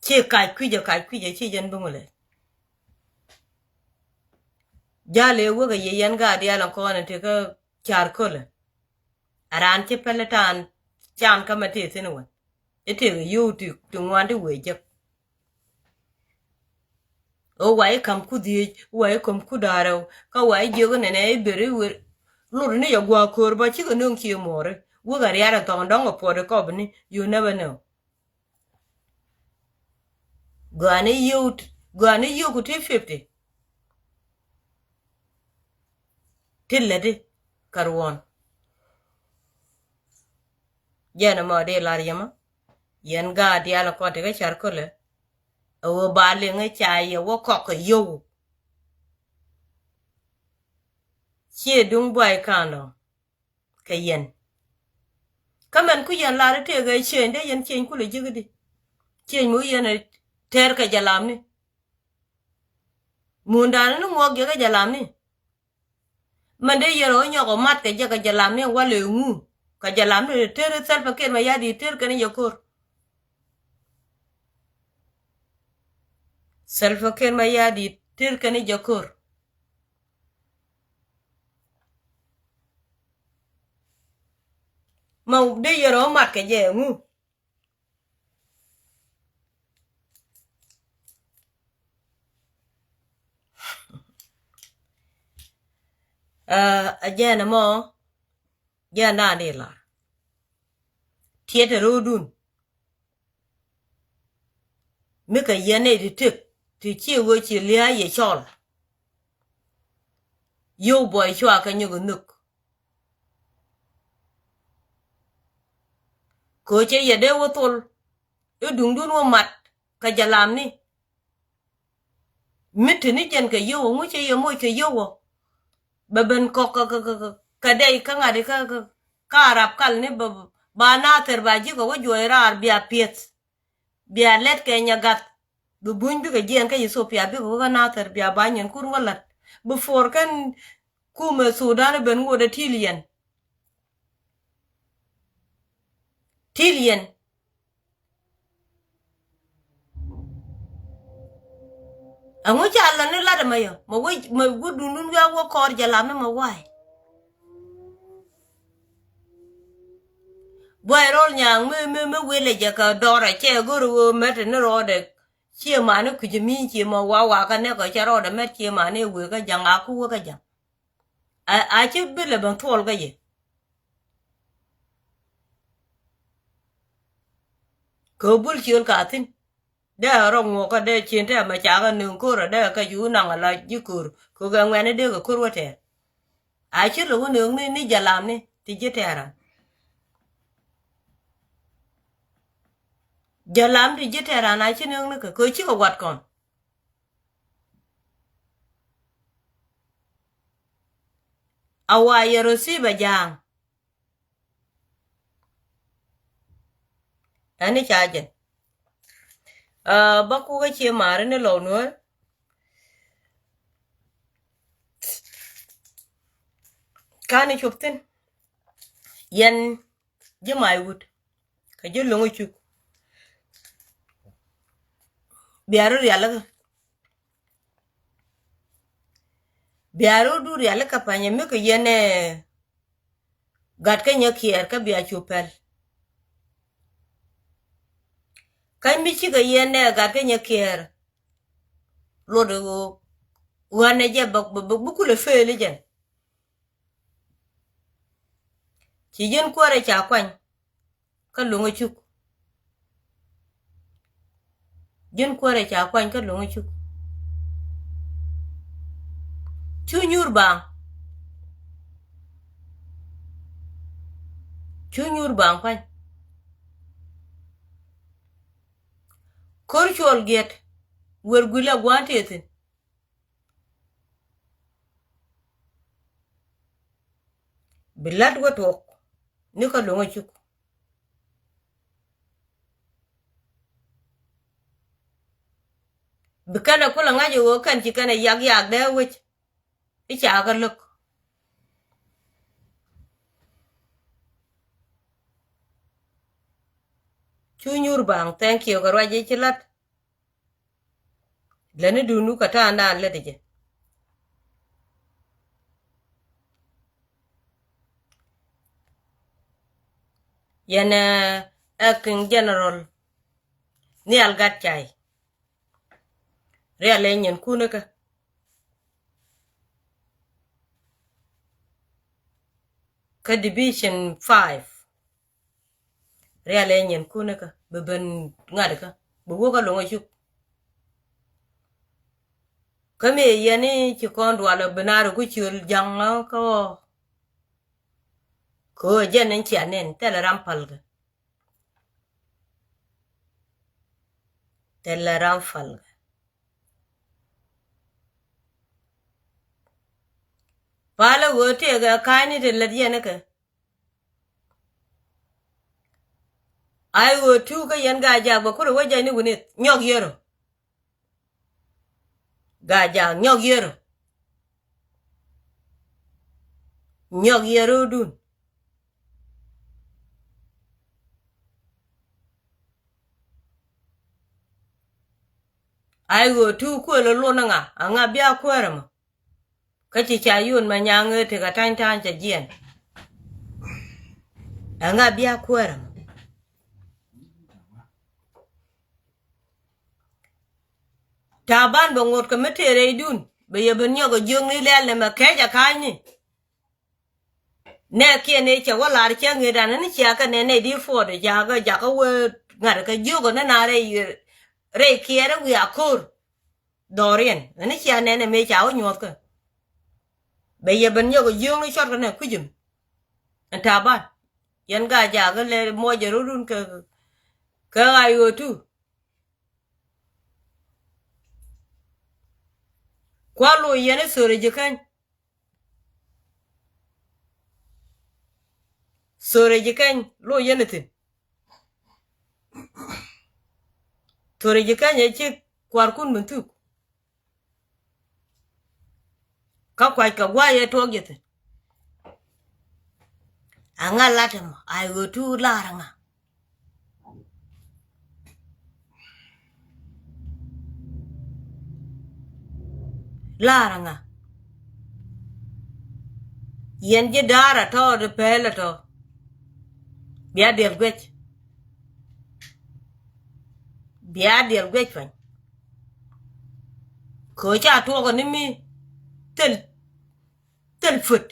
Ci kac kui̱cä, kac kui̱cä, ci jɛn bi ŋulɛ. Jal ëë wekɛ yɛ yɛn gaat diaal ɛn kɔn in ti kä ca̱r kölä. A raan ci pɛl i̱ ta̱a̱n Can kä mɛ tëë thi̱n wän. I̱ tëëkɛ yio̱w ti, ti ŋuan ti wëë jek. Ɣöö wa i̱ ka̱m ku dhieec, wa i̱ ka̱m ku da̱rɛw, kä wa i̱ jiök inɛnɛ i̱ ber i̱ wer. Lot ni jɛ gua̱a̱k köör bä cikɛ nöŋ cie muɔɔri. Wek a riat ɛ thɔŋ dɔ̱ŋ ɛ puɔt ɛ kɔp ni, you never know. Gɔaa ni yio̱w, gɔaa ni yio̱w ku ti fifty. Ti läti kɛ ruɔ̱n. Jɛn ɛmɔ di lar yɛmä. Yɛn gaat diaal kɔn ti kä car kölɛ. Ɛ ɣöö ba liŋ i̱ ca yɛ wä kɔk kɛ yio̱w. Ciɛ duŋ buay ka̱n lɔ kɛ yɛn. Kä mɛn ku yɛn lar i̱ tëëkɛ ciëny dee yɛn ciëny kulɛ ji̱k i̱di. Ciëny mi wä yɛn ɛ tɛr kɛ jɛ lamni. Muundani ni ŋuɔk jɛ kɛ jɛ lamni. Mɛn dee yɛn ɛ wä nyɔk ɛ mat kɛ jɛ kɛ jɛ lamni walɛ ŋu. Kɛ jɛ lamni tëër i̱ Salva Kiir Mayardit tëër kɛn i̱ jɛ ko̱r. Salva Kiir Mayardit tëër kɛn i̱ jɛ ko̱r. Ma dee yɛn ɛ wä mat kɛ jɛ ŋu. Ɛ jɛn ɛmɔ, jɛn dan di lar. Tiɛt ɛ ro̱o̱dun. Mi kɛ yɛn nɛy ti tëk ti ciɛ ɣöö ci lia̱a̱ yɛ cɔl. Yio̱w buɔy cua kɛ nyök ɛ nhök. Kɛ ɣöö cɛ yɛ dee wä thol i̱ duŋdun wä mat kɛ jɛ lamni. Mi te ni jɛn kɛ yio̱w ŋu cɛ yɛ moc kɛ yio̱w. Bɛ ben kɔk kɛ, kɛ, kɛ, kɛ, kɛ dɛy kä ŋa̱t i̱ kä, kä, kä Arab kal ni bɛ, ba Nathir ba ji̱ kɛ wä juɔc raar bia piɛth. Bia lɛt kɛ nyɛ gath. Bi buny bikɛ jiɛn kä Ethiopia bikɛ wä kä Nathir bia ba nyin kur wä la̱t. Bi for kɛn kumɛ Sudan ben ŋot ɛ til yɛn. Til yɛn. Ɛŋu ca lɔ ni lat ɛmɛ yɔ mɛ wec mɛ wä duundun wiak wä kɔɔr jɛ lam ni mɛ wa̱a̱y. Buay rɔl nyaŋ mi mi mi wilɛ jɛ kɛ dɔrɛ cɛ go̱r ɣöö mɛt ni rɔɔdɛ. Ciɛ mani kui̱c mi ciɛ mɔ wa wa kä nɛk ɔ cɛ rɔɔdɛ mɛt ciɛ mani wëë kä jaŋ a ku wä kä jaŋ. A, a ci bi lɛ ben thuɔl kä yɛ. Kɛ bul ciöl ka thi̱n. Dee a rɔ ŋuɔkä dee cien tɛmɛ cakä nööŋ ko̱r a dee kä cu naŋ a la ji̱ ko̱r. Kɛ kɛ ŋuɛni dee kɛ ko̱r wä tɛɛr. A ci lo̱k wä nööŋ ni, ni jalam ni ti ji̱ tɛɛran. Jalam ti ji̱ tɛɛran a ci nööŋ ni kɛ kɛ cikɛ wat kɔn. A wa yɛ rɔ sip a ja̱a̱ŋ. Ɛn i̱ ca jɛn. Aa, bä kukɛ cie ma̱a̱ri ni lɔw nuɔ̱ɔ̱r. Ka̱n i̱ cop thi̱n. Yɛn ji̱ ma̱a̱c wut. Kɛ ji̱ lo̱ŋ i̱ cuk. Bia rɔ rialikä. Bia rɔ du rialikä pa̱nyɛ mi kɛ yɛn ɛ. Gat kä nyɛ kiɛɛr kä bia cu pɛl. Kä mi cikɛ yɛn nɛ gat kä nyɛ kiɛɛr. Luɔt ɣöö ɣän ɛ jɛ bä, bä, bä, bä kulɛ feel i̱ jɛn. Ci ji̱n kuäärɛ ca kuany. Kä luŋä cuk. Ji̱n kuäärɛ ca kuany kä luŋä cuk. Cu nyuur baaŋ. Cu nyuur baaŋ pa̱ny. Ko̱r cuɔl giɛt. Wer guilɛ gua̱a̱n tëë thi̱n. Bi la̱t wä tuɔk ni kä luŋä cuk. Bi kɛnɛ kulɛ ŋa̱c i̱ ɣöö kɛn ci kɛnɛ yak yak dee wec. I̱ ca kä lo̱k. Cu nyuur baaŋ, thank you kɛ ruac i̱ ci la̱t. Lätni duundu kä ta̱a̱ naan lät jɛ. Yɛn ɛ Acting General Nhial Gatcai. Rial ɛ nyinkun kä, kä Division five. Rial ɛ nyinkun kä, bi ben ŋa̱t kä, bi wä kä lo̱ŋ a cuk. Kä mi yɛn i̱ ci kɔn dual ɛ bi naar ku ciöl ja̱ŋ kä ɣɔɔ. Kɛ ɣöö jɛn in cia nɛn, thilɛ ram pal kɛ. Thilɛ ram pal kɛ. Palä ɣöö tëëkɛ ka̱a̱cni ti lät yɛn kɛ. Ay ɣöö tuuk kä yɛn Gaa-jaak bɛ kulɛ wä jɛn ni wi̱nith nyɔk yɛrɔ. Gaa-jaak nyɔk yɛrɔ. Nyɔk yɛrɔdun. Ay ɣöö tuuk kuël ɛ lon ɛ ŋa, ɛ ŋa bia kuäärä mɔ? Kä ci ca yun mɛ nyaŋ ëë tekɛ ta̱ny ta̱ny cɛ jiɛn. Ɛ ŋa bia kuäärä mɔ? Taban bɛ ŋot kɛ mi tëë rɛydun, bɛ yɛ ben nyɔk ɛ jiökni lɛl ni mɛ kɛc ɛ ka̱a̱cni. Nɛ kiɛ nɛ cɛ wä lar cɛ ŋet an ni cia kɛ nɛ nɛ di puɔt jakä jakä wee ŋa̱t kɛ jiök ɔ ni na rɛy rɛy kiɛɛr wi̱i̱ a ko̱r. Dhɔriɛn ni cia nɛ nɛ mëë ca wä nyuɔth kä. Bɛ yɛ ben nyɔk jiökni cɔt kɛ nɛ kui̱cim. Ɛn Taban yɛn Gaa-jaak lɛ muɔcɛ rot run kɛ kɛ ɣa̱c ɣöö tu. Kua loc yɛn i̱ thöri ji̱ keny. Thöri ji̱ keny loc yɛn ithin. Thöri ji̱ keny ɛ ci kuarkun min thuk. Kä kuac kɛ guay ɛ tuɔɔk ji̱ thi̱n. Aŋa lat ɛmɔ ay ɣöö tuut laar aŋa. Laar aŋa. Yɛn ji̱ da̱a̱r a tɔɔt pɛl a tɔ̱. Bia diɛl guec. Bia diɛl guec pany. Kɛ ɣöö ca tuɔɔk ni mi thil thil pöt.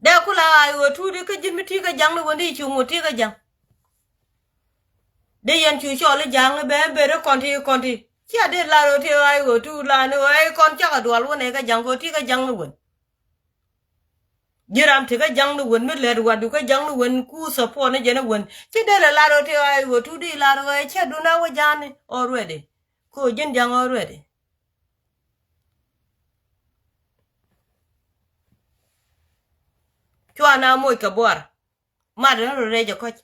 Dee kula ay ɣöö tuut ikä ji̱n mi ti̱i̱ kä ja̱ŋ ni wen di cuŋ ɣöö ti̱i̱ kä ja̱ŋ. Dee yɛn cu cɔl i̱ ja̱ŋ i̱ ben ber i̱ kɔn ti kɔn ti cia dee lar ɣöö ti ay ɣöö tuut la ni ɣöö ɛ kɔn cakɛ dual wen ɛ kä ja̱ŋ kɛ ɣöö ti̱i̱ kä ja̱ŋ ni wen. Ji̱ ram ti kä ja̱ŋ ni wen mi lɛt watdu kä ja̱ŋ ni wen ku support ni jɛn i̱ wen ci dee lɛ lar ɣöö ti ay ɣöö tuut di lar ɣöö ɛ cɛ dun a wä ja̱a̱ni already. Kɛ ɣöö ji̱n ja̱ŋ already. Cua na moc kɛ buar. Mat ni rɔ rɛc ɛ kɔc.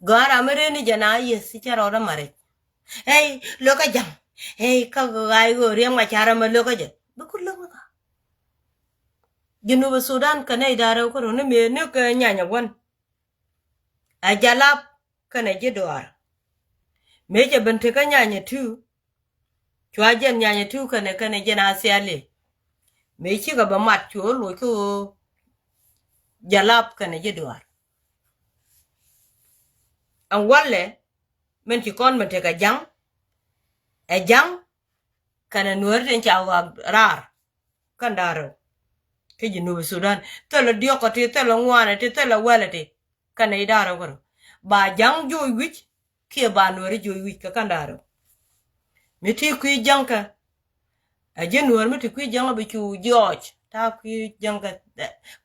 Gɔaa ram mi reni jɛ na yes cɛ rɔɔdä maric. Ey lokä ja̱ŋ. Ey kä ɣa̱c ɣöö riɛm ŋa ca ram ɛ lokä jɛ bi ku lokä. Junub Sudan kɛ nɛy da̱rɛ wä kä runi mëë ni kɛ nyanya wän. Ɛ jalap kɛnɛ ji̱ duaar. Mëë cɛ ben tekä nyanya tu. Cua jɛn nyanya tu kɛnɛ kɛnɛ jɛn a thiali. Mëë cikɛ bɛ mat cu loc kä ɣöö jalap kɛnɛ ji̱ duaar. Ɛn walɛ min ci kɔn min tekɛ ja̱ŋ. Ɛ ja̱ŋ kɛnɛ nueeri tin ca ɣɔak raar. Kɛn da̱ŋ rɛw kä Junub Sudan. Thilɛ diɔ̱k kä ti, thilɛ ŋuanɛ ti, thilɛ wɛlɛ ti. Kɛn nɛy da̱ŋ rɛw kärɔ ba ja̱ŋ joc wi̱c kiɛ ba nuɛri joc wi̱c kɛ kɛn da̱ŋ rɛw. Mi ti kui̱ ja̱ŋ kɛ ɛ ji̱ nuɛr mi ti kui̱ ja̱ŋ bi cu jɔɔc ta̱a̱ kui̱ ja̱ŋ kɛ.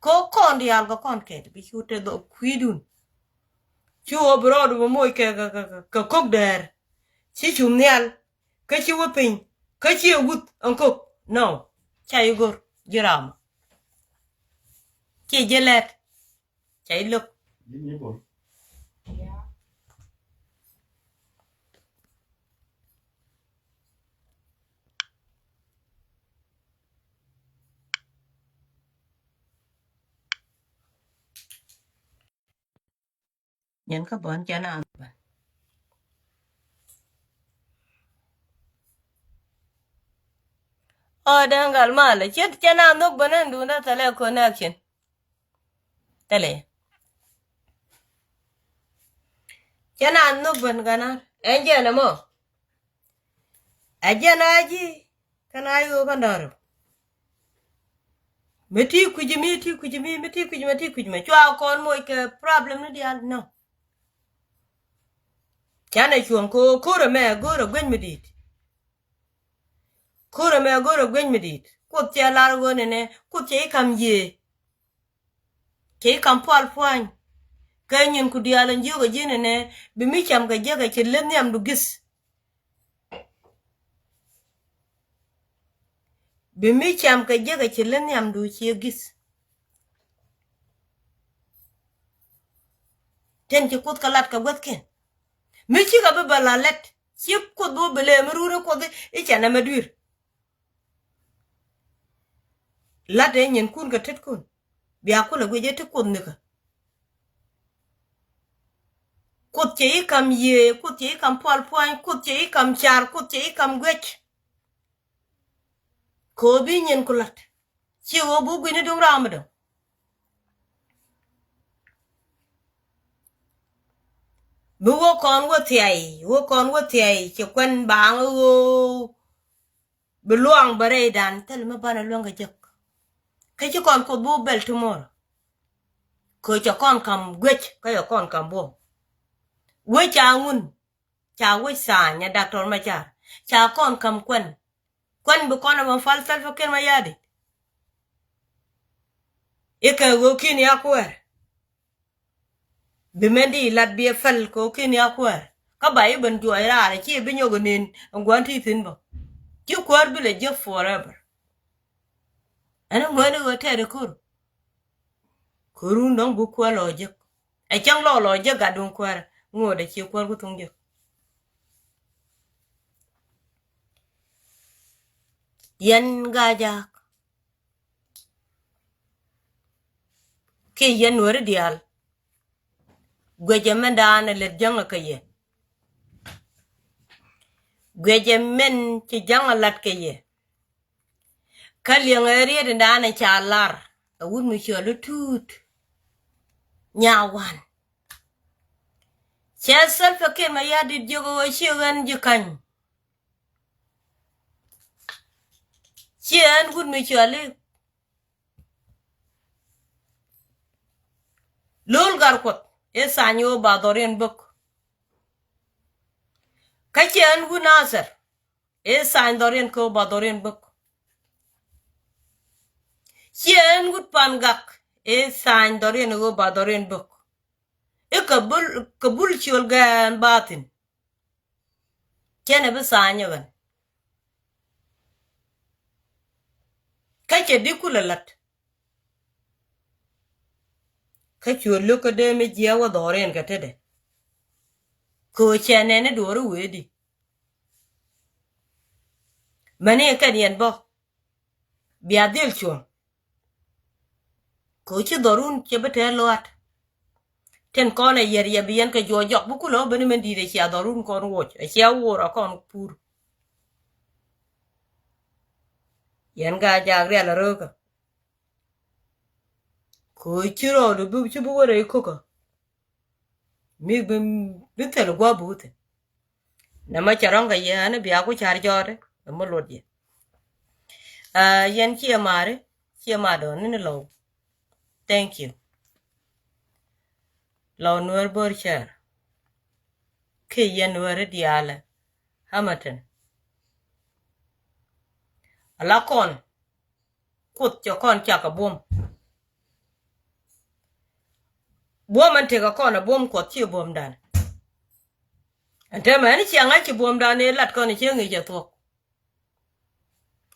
Kɛ kɔn diaal kɛ kɔn kɛt bi cu te dhɔ kui̱dun. Ci ɣöö bi rɔɔdu bi moc kɛ kɛ kɛ kɛ kok dɛɛr. Ci cum nhial. Kä ci wä piny kä ci ɛ wuth ɛn kok. Nɔ ca i̱ go̱r ji̱ ram. Ci ji̱ lɛt ca i̱ lo̱k. Nyin kä bän cɛ na bän. Ɔ, dee gal malɛ. Cɛ, cɛ na nhök bä nɛn duundä thɛlɛ connection. Thɛlɛ. Cɛ na nhök bä nɛ ɣän. Ɛn jɛn ɛmɔ. Ɛ jɛn a ji̱. Kɛn a yo̱o̱ kɛn dɔ̱rɛ. Mi ti kui̱c mi, ti kui̱c mi, mi ti kui̱c mi, ti kui̱c mi. Cua kɔn moc kɛ problem ni diaal, no. Canɛ cuɔ̱ŋ kɛ ɣöö ko̱rɛ mɛ go̱o̱rɛ gueny mi di̱i̱t. Ko̱rɛ mɛ go̱o̱rɛ gueny mi di̱i̱t. Kuoth cɛ lar ɣöö nɛnɛ, Kuoth cɛ i̱ ka̱m yiëë. Cɛ i̱ ka̱m pual pua̱ny. Kɛ nyin ku diaal ɛn jiök ɛ ji̱n ɛnɛ, bi mi cam kɛ jiäk ɛ ci leth nhiamdu gi̱th. Bi mi cam kɛ jiäk ɛ ci leth nhiamdu ciɛ gi̱th. Tin ci Kuoth kɛ lat kɛ guäthkiɛn. Mi cikɛ bi bɛ la lɛt, ci Kuoth bi wä bi lëë mi runi Kuoth i̱ cɛ nɛmɛ dui̱r. Lat ɛ nyinkun kɛ tetkun. Bia kulɛ guic ɛ ti Kuoth nikä. Kuoth cɛ i̱ ka̱m yiëë, Kuoth cɛ i̱ ka̱m pual pua̱ny, Kuoth cɛ i̱ ka̱m car, Kuoth cɛ i̱ ka̱m guic. Kɛ ɣöö bi nyin ku la̱t. Ci ɣöö bi wä gui̱ni duŋ ram mi dɔ̱ŋ. Mi wä kɔn wä thiay, wä kɔn wä thiay, ci kuɛn baaŋ ɣöö bi luaŋ bä rɛydan thil mi banɛ luäŋ kɛ jek. Kä ci kɔn Kuoth bi wä bɛl ti muɔr. Kɛ cɛ kɔn ka̱m guec, kä cɛ kɔn ka̱m buɔ̱m. Wec ca ŋun, ca wec tha̱a̱ny ɛ Doctor Machar. Ca kɔn ka̱m kuɛn. Kuɛn bi kɔn ɛ mɔ pal Salva Kiir Mayardit. I̱ kɛ ɣöö ki̱n ya kuɛɛr. Bi mɛn di lat bi ɛ pal kɛ ɣöö ki̱n ya kuɛɛr. Kä ba i̱ ben juɔc raar ɛ ci bi nyɔk ɛ nen ɛn gua̱n ti thi̱n bä. Ci kuäär bi lɛ jiäk forever. Ɛn ɛ ŋuɛni ɣöö tɛɛt ɛ ko̱r. Ko̱run dɔ̱ŋ bi kuäär lɔ jiäk. Ɛ cäŋ lɔ lɔ jiäk gat duŋ kuäär. Ŋuɔ̱t ɛ ci kuäär ku thuŋ jiäk. Yɛn Gaajaak. Kiɛ yɛn Nuääri diaal. Guecɛ mɛn daanɛ lät jäŋä kɛ yɛ. Guecɛ mɛn ci jäŋä lat kɛ yɛ. Kä liɛŋɛ riet in daanɛ ca lar. Ɛ wut mi cɔl i̱ Tuut. Nyawan. Cɛ Salva Kiir Mayardit jiök ɣöö ci ɣän ji̱ ka̱ny. Ci ɛn wut mi cɔal i̱ Lo̱l Gatkuɔth i̱ tha̱a̱ny ɣöö ba dhɔriɛn bäk. Kä ci ɛn wut Nathɛr i̱ tha̱a̱ny dhɔriɛn kɛ ɣöö ba dhɔriɛn bäk. Ci ɛn wut Pan Gak i̱ tha̱a̱ny dhɔriɛn ɣöö ba dhɔriɛn bäk. I̱ kɛ bul, kɛ bul ciöl gɛɛn ba thi̱n. Cɛn ɛ bi tha̱a̱ny ɛ ɣän. Kä cɛ di kulɛ la̱t. Kä cuɛ lo̱k kä dee mi jiɛɛk wä dhɔriɛn kɛ tetdɛ. Kɛ ɣöö cɛ nɛn i̱ duɔ̱ɔ̱ri wee di. Mäni kɛn yɛn bä. Bia dhil cuɔ̱ŋ. Kɛ ɣöö ci dhɔrun cɛ bi tɛɛ luaat. Tin kɔn ɛ yɛr yɛ bi yɛn kɛ juɔc jɔk bi kulɛ ɣä beni mɛn di̱i̱t ɛ cia dhɔrun kɔn woc ɛ cia woor ɛ kɔn pur. Yɛn Gaajaak rial ɛ röökä. Kɛ ɣöö ci rɔɔdu bi ci bi wä rɛy ko̱kä. Mi bi, bi thil gua̱a̱p bi wä thi̱n. Nɛ mɛ cɛ rɔ̱ŋ kɛ yɛ ɛn bia ku ca̱r jɔɔt ɛ mɛ luɔt yɛ. Aa, yɛn ciɛ ma̱a̱ri, ciɛ ma̱a̱ dɔ̱ɔ̱n ni ni Lɔw. Thank you. Lɔw Nuäär Bör Cɛɛr. Kiɛ yɛn Nuääri diaalɛ. Hamilton. Ala kɔn. Kuoth cɛ kɔn cak ɛ buɔ̱m. Buɔ̱m ɛn tekɛ kɔn ɛ buɔ̱m Kuɔth ciɛ buɔ̱mdan. Ɛn täämɛ ɛn ciɛ ŋa̱c ci buɔ̱mdan ëë lat kɔn ɛ ciɛ ŋi̱i̱c ɛ thuɔ̱k.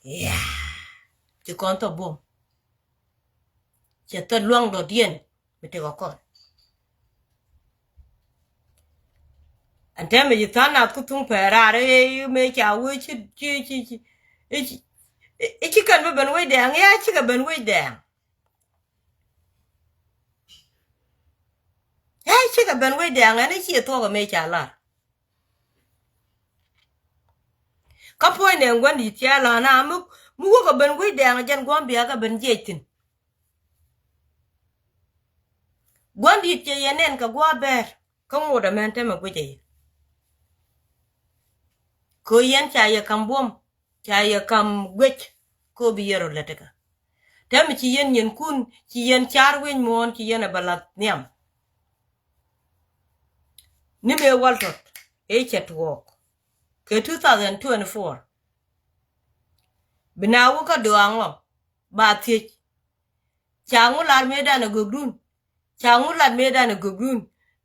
Yaa. Ci kɔn thɔ buɔ̱m. Cɛ thɔ luaŋ dɔ̱diɛn. Mi tekɛ kɔn. Ɛn täämɛ ci tha̱a̱ŋ nath ku thuŋ pɛɛ raar ëë mëë ca wee ci, ci, ci, ci, ci, ci kɛn bi ben wec dɛɛŋ, ëë cikɛ ben wec dɛɛŋ. Ëë cikɛ ben wec dɛɛŋ, ɛn i̱ ciɛ thuɔ̱k ɛ mëë ca lar. Kä puɔ̱ny nɛ ŋuändi cɛ lɔ̱ŋ na mi, Mi wäkɛ ben wec dɛɛŋ jɛn gua̱n bia kɛ ben jiɛc thi̱n. Gua̱n di̱i̱t cɛ yɛ nɛn kɛ gua̱a̱ bɛɛr kä ŋot ɛmɛn tɛmɛ guic ɛ yɛ. Kɛ yɛn ca yɛ kam buɔ̱m, ca yɛ kam guic, kɛ bi yɛ rɔ lät kä. Tɛmɛ ci yɛn yɛn kun, ci yɛn car wi̱i̱ muɔ̱ɔ̱n, ci yɛn ɛ bɛ lath nhiam. Ni mëë wäl tɔt ëë cɛ tuɔɔk kɛ two thousand twenty-four. Bi na wä kä dɔaŋɔ ba thiec. Ca ŋu lar mëëdan ɛ gökdun. Ca ŋu lar mëëdan ɛ gökdun.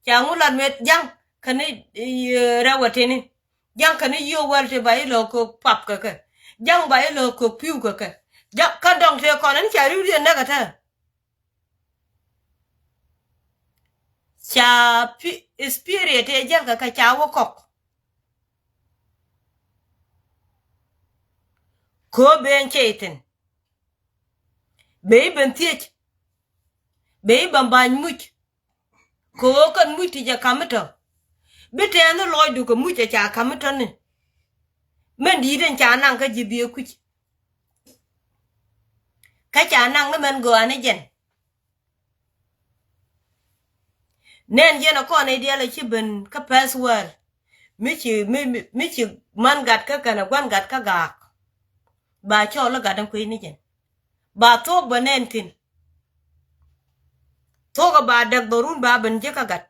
Ca ŋu lar mëë ja̱ŋ käni rɛwɛ tini. Ja̱ŋ käni yiö wäl ti ba ilɔ kök pap kɛ kɛ. Ja̱ŋ ba ilɔ kök pi̱w kɛ kɛ. Ja̱ŋ kä dɔŋ tëë kɔn ɛn ca ri̱w diɛn näk ɛ tɛ. Ca spirit ëë jäl kɛ kɛ ca wä kɔk. Kö ben cɛ ithin. Bɛ i̱ ben thiec. Bɛ i̱ ben ba̱ny muc. Kö kän muc ti jɛ ka̱m itɔ. Bi tɛɛn i̱ lɔcdu kɛ muc ɛ ca ka̱m itɔ ni. Mɛn di̱i̱t ɛn ca naŋ kä ji̱ biɛ kui̱c. Kä ca naŋ ni mɛn gɔaa ni jɛn. Nɛn jɛn ɛ kɔn i̱ diɛl ɛ ci ben kä pɛth wäl. Mi ci, mi, mi, mi ci man gat kä kɛn ɛ gua̱n gat kä gaak. Ba cɔl i̱ gat in kui̱ ni jɛn. Ba thuɔ̱k bä nɛn thi̱n. Thuɔ̱k ɛ ba däk dhɔrun ba ben ji̱ kä gat.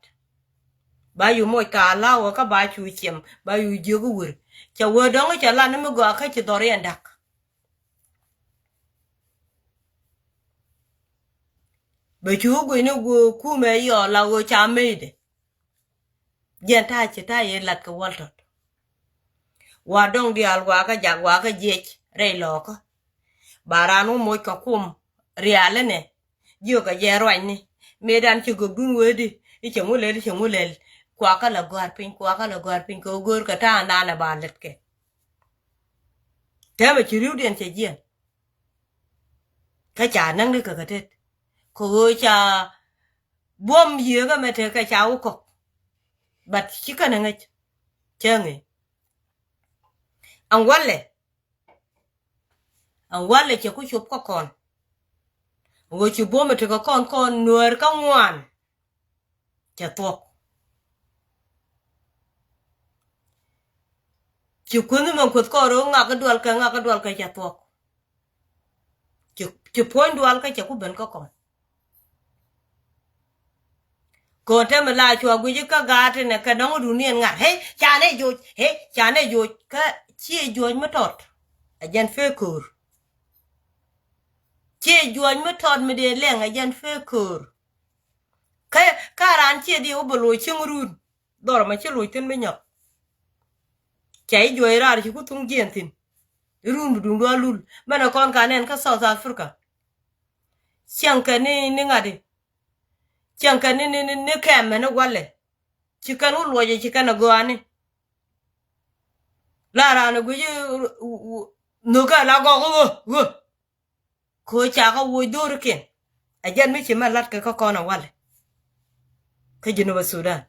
Ba yu moc ka alawä kä ba cu ciɛm ba yu jiök i̱ wër. Cɛ wee dɔ̱ŋ i̱ cɛ lan i̱ mi gɔaa kä ci dhɔr yɛn da̱k. Bɛ cu guic ni guɔ kumɛ yɔɔl la ɣöö ca meyde. Jiɛn ta̱a̱ ci ta̱a̱ yɛ lat kɛ wäl tɔt. Wa dɔ̱ŋ diaal wa kä jak wa kä jiɛc rɛy lɔɔkä. Ba raan wä moc kɛ kum rial inɛ. Jiök kɛ jɛ ruacni mëëdan ci gökdun wee di i̱ cɛ ŋu lɛl i̱ cɛ ŋu lɛl. Kuakä la gɔ̱a̱r piny kuakä la gɔ̱a̱r piny kɛ ɣöö göör kɛ ta̱a̱ naan ɛ ba lät kɛ. Täämɛ ci ri̱wdiɛn cɛ jiɛn. Kä ca näŋ ni kɛ kɛ tet kɛ ɣöö ca buɔ̱m yieekä mɛ tekɛ ca wä kɔk. But ci kɛn ɛ ŋäc cä ŋëë. Ɛn walɛ ɛn walɛ cɛ ku cop kä kɔn. Ɣöö ci buɔ̱m ɛ tekɛ kɔn kɔn nuäär kä ŋuan. Cɛ thuɔ̱k. Ci kuänh mɛ kuäth kɔn ro̱o̱ ŋak i̱ dual kɛ ŋak i̱ dual kɛ cɛ thuɔ̱k. Ci, ci puɔ̱ny dual kä cɛ ku ben kä kɔn. Kɔn tɛmɛ la cua guic i̱ kä gaat inɛ kɛ dɔ̱ŋ i̱ duniɛn ŋa̱r. Hee, ca nɛ joc. Hee, ca nɛ joc. Kä ciɛ juɔ̱c mi tɔt. Ɛ jɛn fee köör. Ciɛ juɔ̱c mi tɔt mi dee lɛŋ ɛ jɛn fee köör. Kä, kä raan ciɛ diɛ wä bɛ loc cieŋ run. Dhɔr mɛ ci loc thi̱n mi nyɔk. Cɛ i̱ juɔc raar ci ku thuŋ jiɛn thi̱n. I̱ run bi duŋdu alul. Mɛnɛ kɔn ka nɛn kä South Africa. Cieŋ kɛ ni, ni ŋa̱t i̱. Cieŋ kɛ ni, ni, ni, ni kɛm mɛn i̱ walɛ. Ci kɛn wä luɔcɛ ci kɛn a gɔaani. La raan a guic i̱ nhökä la gɔk i̱ ɣöö, ɣöö. Kɛ ɣöö ca kä woc dho̱rikiɛn. A jɛn mi ci mɛ la̱t kɛ kä kɔn a walɛ. Kä Jinubä Sudan.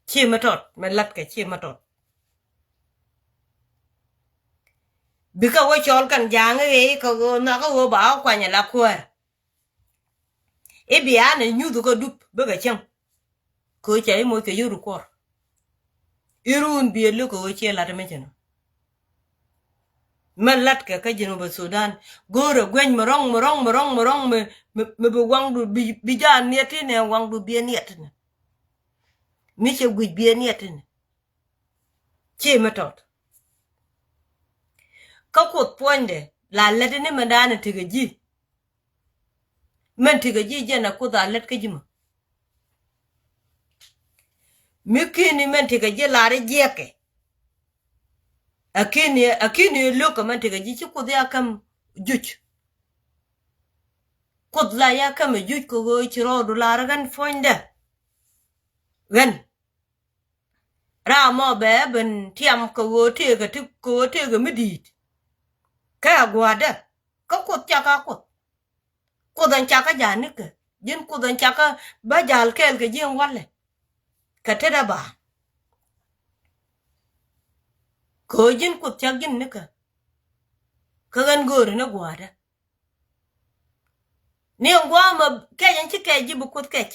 Ci mɛ tɔt, mɛ la̱t kɛ ci mɛ tɔt. Bikɛ wä cɔl kɛn ja̱a̱ŋ i̱ ɣɛɛ kɛ ɣöö nhɔakä ɣöö ba wä kuany ala kuäär. I̱ bia nɛ nyuth kä dup bikɛ cäŋ. Kɛ ɣöö ca i̱ moc kɛ yio̱w di kuɔr. I̱ run biëë lo̱k kɛ ɣöö ciɛ la̱t mɛ cɛ nɔ. Mɛ la̱t kɛ kä Jinubä Sudan. Go̱o̱rɛ gueny mi rɔ̱ŋ, mi rɔ̱ŋ, mi rɔ̱ŋ, mi rɔ̱ŋ, mi, mi, mi bi waŋdu, bi, bi jaat niɛt tinɛ, waŋdu biɛ niɛt tinɛ. Mi cɛ guic biɛ niɛt tinɛ. Ci mi tɔt. Kä Kuoth puɔ̱nydɛ, la lät ni mɛn da̱a̱n tekɛ ji̱. Mɛn tekɛ ji̱ jɛn a Kuoth a lät kä ji̱ mɔ. Mi ki̱ni mɛn tekɛ ji̱ lar i̱ jiɛkɛ. A ki̱ni, a ki̱ni lo̱k kɛ mɛn tekɛ ji̱ ci Kuoth ya käm juc. Kuoth la ya käm juc kɛ ɣöö ci rɔɔdu lar ɣän puɔ̱nydɛ. Ɣän. Ram mɔ bɛ ben tiam kɛ ɣöö tëëkɛ ti, kɛ ɣöö tëëkɛ mi di̱i̱t. Kɛ a gua̱a̱dä. Kä Kuoth cak a Kuoth. Kuoth ɛn cak kä ja̱a̱n nikɛ. Ji̱n Kuoth ɛn cak kä bä ja̱a̱l kɛɛl kɛ ji̱ ɛn walɛ. Kɛ tetdä ba. Kɛ ɣöö ji̱n Kuoth cak ji̱n nikɛ. Kä ɣän gööri ni gua̱a̱tdä. Ni ɛn gua̱a̱ mɛ kɛc ɛn ci kɛc ji̱ bi Kuoth kɛc.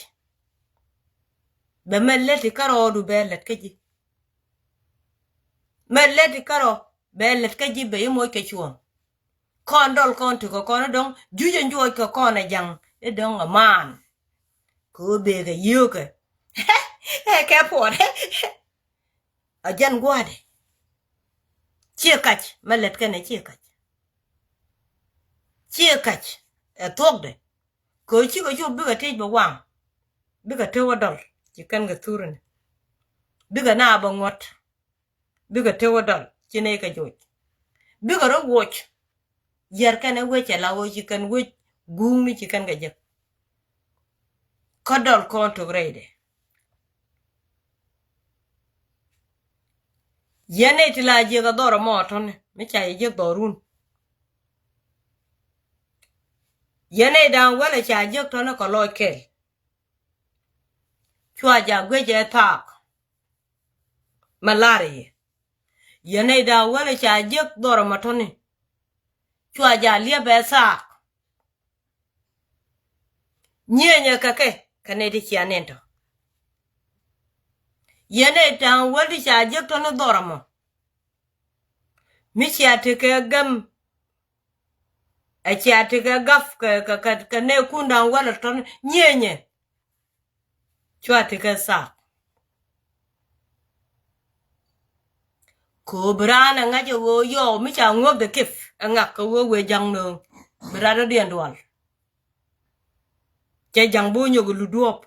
Bɛ mɛ lät ti kärɔɔdu bɛ lät kä ji̱. Mɛ lät ti kärɔɔ bɛ lät kä ji̱ bɛ i̱ moc kɛ cuɔ̱ɔ̱ŋ. Kɔn dɔl kɔn ti kɛ kɔn i̱ dɔ̱ŋ juc ɛn juɔc kɛ kɔn ɛ ja̱ŋ i̱ dɔ̱ŋ ɛ maan. Kɛ ɣöö bëë kɛ yio̱o̱kɛ. Ɛ kɛ puɔt. A jɛn gua̱a̱dɛ. Ciɛ kac mɛ lät kɛnɛ ciɛ kac. Ciɛ kac ɛ thuɔ̱kdɛ. Kɛ ɣöö cikɛ cop bikɛ tëc bɛ waŋ. Bikɛ tëw ɛ dɔl ci kɛn kɛ thurni. Bikɛ na bɛ ŋuɔ̱t. Bikɛ tëw ɛ dɔl ci nɛy kɛ joc. Bikɛ rɔ woc. Yɛr kɛn ɛ wec ɛ la ɣöö ci kɛn wec guŋni ci kɛn kɛ jek. Kä dɔl kɔn tok rɛydɛ. Yɛn nɛy ti la jiäk ɛ dhɔr ɛmɔ tɔ̱ni mi ca yɛ jiäk dhɔrun. Yɛn nɛy da̱a̱ŋ wälɛ ca jiäk tɔ̱ni kɛ lɔc kɛl. Cua ja guic ɛ thaak. Mɛ lar i̱ yɛ nɛy da̱a̱ŋ wälɛ ca jiäk dhɔr ɛmɔ tɔ̱ni. Cua ja liɛp ɛ thaak. Nyienyɛ kɛ kɛ kɛ nɛy ti cia nɛn tɔ. Yɛn nɛy da̱a̱ŋ wäl ti ca jiäk tɔ̱ni dhɔr ɛmɔ. Mi cia tekɛ gäm. Ɛ cia tekɛ gaf kɛ kɛ kɛ kɛ nɛy kun da̱a̱ŋ wäl ɛ tɔ̱ni nyienyɛ. Cua tekɛ thaak. Kɛ ɣöö bi raan ɛ ŋa̱c ɛ ɣöö yɔw mi ca ŋuɔ̱pdɛ kip ɛ ŋak kɛ ɣöö wëë ja̱ŋ nööŋ. Bi rat rɔ̱diɛn dual. Cɛ ja̱ŋ bi wä nyɔk ɛ luth duɔ̱ɔ̱p.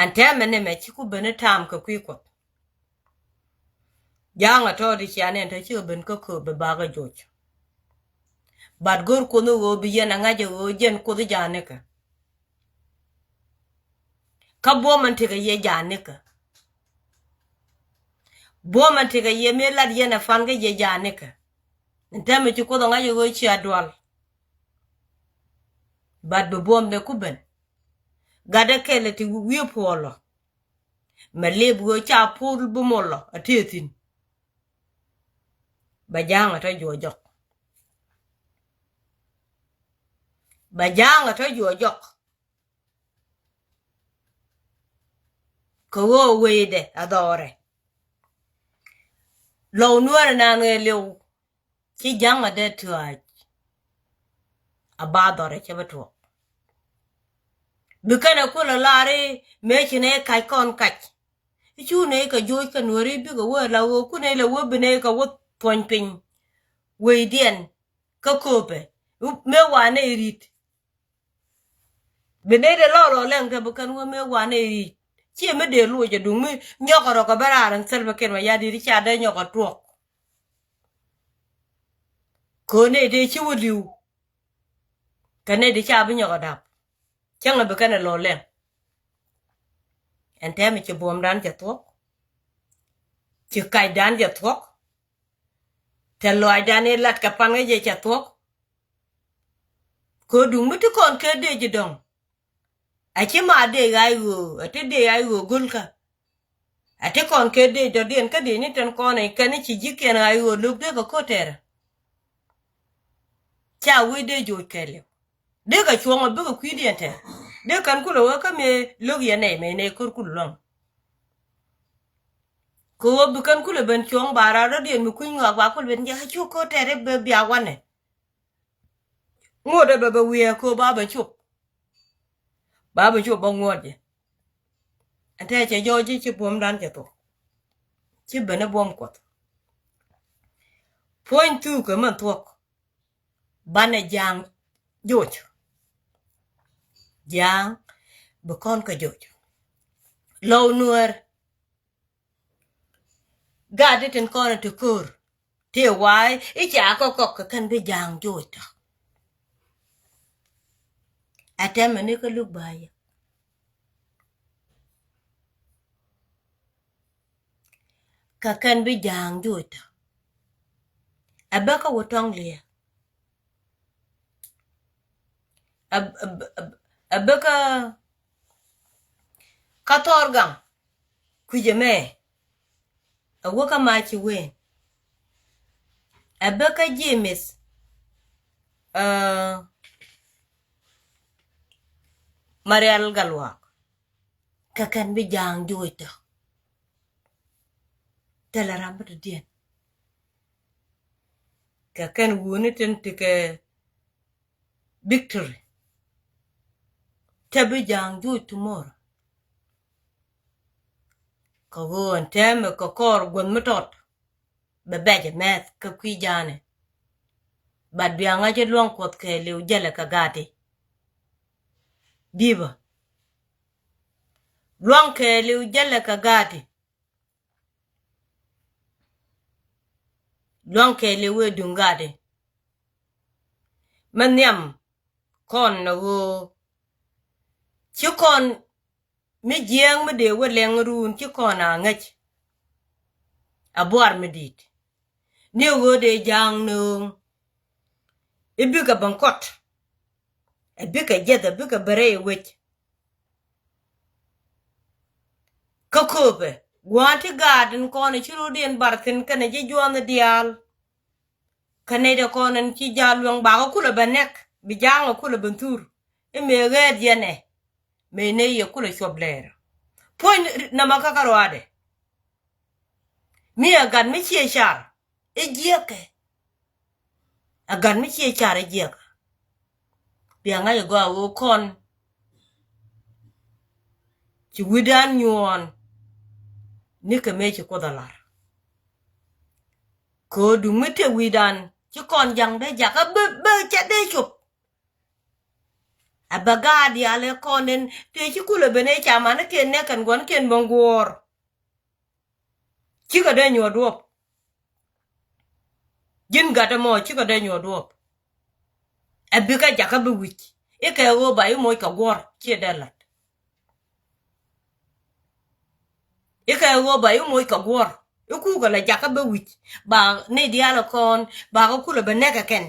Ɛn tɛmɛ ni mɛ ci ku ben i̱ ta̱a̱m kɛ kui̱ Kuɔth. Ja̱a̱ŋ ɛ tɔ̱ ti cia nɛn tɔ̱ cikɛ ben kä kööp bi bakä joc. Bat go̱r Kuoth ni ɣöö bi yɛn ɛ ŋa̱c ɛ ɣöö jɛn Kuoth i̱ ja̱a̱n nikɛ. Kä buɔ̱m ɛn tekɛ yɛ ja̱a̱n nikɛ. Buɔ̱m ɛn tekɛ yɛ mëë lat yɛn ɛ pan kä yɛ ja̱a̱n nikɛ. Ɛn tɛmɛ ci Kuoth ɛ ŋa̱c ɛ ɣöö cia dual. Bat bi buɔ̱mdɛ ku ben. Gatdɛ kɛl ɛ ti wi̱i̱ puɔlɔ. Mɛ lip ɣöö ca pul bi mɔlɔ a tëë thi̱n. Bɛ ja̱a̱ŋ a tɔ juɔc jɔk. Bɛ ja̱a̱ŋ a tɔ juɔc jɔk. Kɛ ɣöö wecdɛ a dhɔrɛ. Lɔw nuäärɛ naan ɣɛɛ liw. Ci ja̱ŋ a dee tuaac. A ba dhɔrɛ cɛ bi tuɔɔk. Bi kɛnɛ kulɛ lar i̱ mëë ci nɛ kac kɔn kac. I̱ cu nɛ kɛ joc kɛ nuääri bikɛ wä la ɣöö kun nɛ lɛ wä bi nɛ kɛ wä thuɔ̱ny piny. Wecdiɛn kä kööpɛ mëë wa nɛ ri̱t. Bi nɛy dee lɔɔl ɔ lɛŋ te bi kɛn wä mëë wanɛ i̱ ciɛ mi dee luɔc ɛ duŋ mi nyɔkɛ rɔ kɛ bä raar ɛn thil bä kɛn ma ya̱di̱t i̱ ca dee nyɔkɛ tuɔk. Köö nɛy dee ci wä li̱w. Kɛ nɛy dee ca bi nyɔkɛ dap. Cäŋɛ bi kɛn ɛ lɔɔl lɛŋ. Ɛn tɛmɛ ci buɔ̱mdan cɛ thuɔ̱k. Ci kacdan cɛ thuɔ̱k. Tɛ lɔaacdan i̱ lat kɛ pan kä jɛ cɛ thuɔ̱k. Kɛ duŋ mi ti kɔn kɛ dee ji̱ dɔ̱ŋ. A ci ma dee ɣa̱c ɣöö a ti dee ɣa̱c ɣöö go̱lkä. A ti kɔn kɛ dee dɔ̱diɛn kä dee ni tɛn kɔn i̱ kɛn i̱ ci ji̱kiɛn ɣa̱c ɣöö lo̱k dee kɛ ko̱tɛrɛ. Ca wec dee joc kɛɛliw. Dee kɛ cuɔ̱ŋ a bikɛ kui̱diɛn tɛr. Dee kɛn kulɛ wee kä mëë lo̱k yɛn nɛy mɛy nɛy ko̱r kul lua̱ŋ. Kɛ ɣöö bi kɛn kulɛ ben cuɔ̱ŋ ba rat rɔ̱diɛn mi kui̱ny ŋɔak ba kul ben jɛ a cu ko̱r tɛr i̱ bɛ bia wanɛ. Ŋuɔ̱t ɛ bɛ bɛ wiee kɛ ɣöö ba bɛ cop. Ba bɛ cop bä ŋuɔ̱t jɛ. Ɛn tɛɛ cɛ jɔɔc ji̱ ci buɔ̱mdan cɛ thuɔ̱k. Ci ben i̱ buɔ̱m Kuɔth. Puɔ̱ny thuk kɛ mɛn thuɔ̱k. Banɛ ja̱a̱ŋ joc. Ja̱a̱ŋ bi kɔn kɛ joc. Lɔw nuäär. Gat di tin kɔn ti ko̱r ti wa̱a̱ i̱ ca kɔk kɔk kɛ kɛn bi ja̱a̱ŋ joc tɔ. Ɛ tɛmɛ ni kä luk ba yɛ. Kɛ kɛn bi ja̱a̱ŋ joc tɔ. Ɛ bä kä wä tɔŋ liɛ. Ɛ, ɛ, ɛ, ɛ bä kä, kä thɔɔr gaŋ kui̱c ɛmɛ. Ɛ wä kä mac ci wen. Ɛ bä kä James, ɛ, Marial Gatluak. Kɛ kɛn bi Ja̱a̱ŋ joc tɔ. Thilɛ ram bä te diɛn. Kɛ kɛn wuni tin ti kɛ Victory. Te bi Ja̱a̱ŋ joc tomorrow. Kɛ ɣöö ɛn tɛmɛ kɛ kɔr guäth mi tɔt. Bɛ bɛc ɛ mɛth kä kui̱ Ja̱a̱ŋni. But bia ŋa̱c i̱ luaŋ Kuɔth kɛɛliw jälɛ kɛ gaati. Bibä. Luaŋ kɛɛliw jälɛ kɛ gaati. Luaŋ kɛɛliw wee duŋ gaati. Mɛ nhiam kɔn nɛ ɣöö ci kɔn mi jiɛɛŋ mi dee wä lɛŋ run ci kɔn a ŋäc. A buar mi di̱i̱t ni ɣöö dee Ja̱a̱ŋ nööŋ. I̱ bikɛ ben kɔt. Ɛ bikɛ jiɛth, ɛ bikɛ ben rɛy wec. Kä kööpɛ gua̱a̱n ti gaat in kɔn ci rot in bar thi̱n kɛnɛ ji̱ juɔ̱ɔ̱n diaal. Kä nɛy dee kɔn in ci ja̱a̱l luäŋ bakä kulɛ ben nɛk bi Ja̱a̱ŋ ɛ kulɛ ben thur. I̱ mëë ɣɛɛt yɛn ɛ mëë nɛy yɛ kulɛ cuɔp lɛɛr. Puɔ̱ny nɛmɛ kä kä ruaadɛ. Mi ɛ gat mi ciɛ car i̱ jiɛkɛ. Ɛ gat mi ciɛ car i̱ jiɛkɛ. Bia ŋa̱c ɛ gɔaa ɣöö kɔn ci wi̱dan nyuɔ̱ɔ̱n nikɛ mëë ci Kuoth ɛ la̱r. Kɛ ɣöö duŋ mi tëë wi̱dan ci kɔn Ja̱a̱ŋ dee jakä bä bä cɛ dee cop. A bɛ gaat diaal ɛ kɔn den tëë ci kulɛ ben ëë ca manikiɛn nɛk kɛn gua̱nikiɛn ben guɔ̱ɔ̱r. Cikɛ dee nyuɔ̱th duɔ̱ɔ̱p. Ji̱n gat ɛmɔ cikɛ dee nyuɔ̱th duɔ̱ɔ̱p. Ɛ bikɛ jakä bi wi̱c i̱ kɛ ɣöö ba i̱ moc kɛ guɔ̱r ciɛ dee la̱t. I̱ kɛ ɣöö ba i̱ moc kɛ guɔ̱r i̱ kukɛ la jakä bi wi̱c ba ni diaal ɛ kɔn ba kɛ kulɛ ben nɛk kɛ kɛn.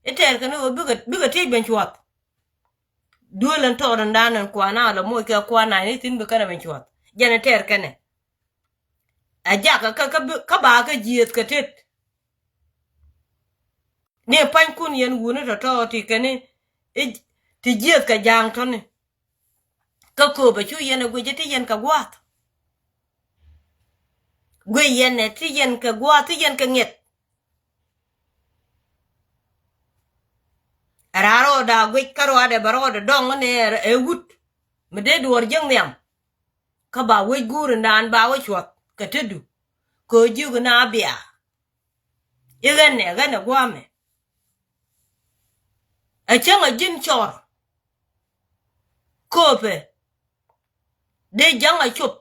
I̱ tɛɛr kɛn i̱ ɣöö bikɛ, bikɛ tiec ben cuɔth. Duel ɛn tɔɔt ɛn dan ɛn kuan a lɔ moc kɛ kuan a ni thi̱n bi kɛnɛ ben cuɔth. Jɛn ɛ tɛɛr kɛnɛ. Ɛ jakä kä, kä bi, kä ba kä jieth kɛ tet. Ni pa̱nykun yɛn wuni tɔ̱tɔ̱ ti kɛn i̱ ti jieth kɛ Ja̱a̱ŋ tɔ̱ni. Kä kööpɛ cu yɛn ɛ guic i̱ ti yɛn kɛ gua̱a̱th. Guic yɛn ɛ ti yɛn kɛ gua̱a̱th ti yɛn kɛ ŋiɛth. Ɛ raar rɔɔdɛ a guic kä rɔɔdɛ bɛ rɔɔdɛ dɔŋ ni ɛ wut. Mi dee duɔɔr jiäk nhiam. Kä ba wec guur indan ba wä cuɔth kɛ tetdu. Kɛ ɣöö jiök ina bia. I̱ ɣän ɛ ɣän ɛ gua̱a̱mɛ. Ɛ cäŋ ɛ ji̱n cɔr. Kööpɛ. Dee Ja̱ŋ a cop.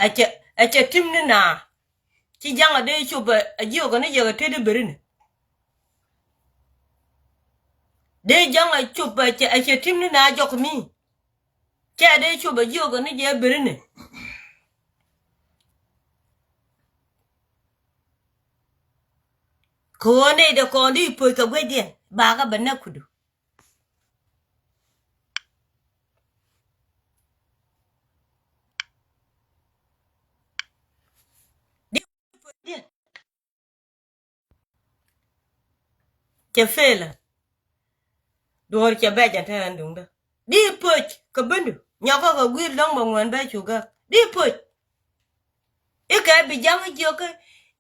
Ɛ cɛ, ɛ cɛ tim ni naa. Ci Ja̱ŋ a dee cop ɛ, ɛ jiök ɛ ni jɛ kɛ tet i̱ beri ni. Dee Ja̱ŋ a cop ɛ cɛ, ɛ cɛ tim ni naa jɔk mi. Cɛ dee cop ɛ jiök ɛ ni jɛ beri ni. Kɛ ɣöö nɛy dee kɔn di poc kɛ guecdiɛn bakä bɛ näk kudu. Di poc diɛn. Cɛ felä. Duɔ̱ɔ̱r cɛ bɛc ɛn te ɛn duŋdä. Di poc kɛ bendu nyɔkä kɛ gui̱i̱r lɔ̱ŋ bɛ ŋuɛn bɛ cu gäk. Di poc. I̱ kɛ bi Ja̱ŋ i̱ jiök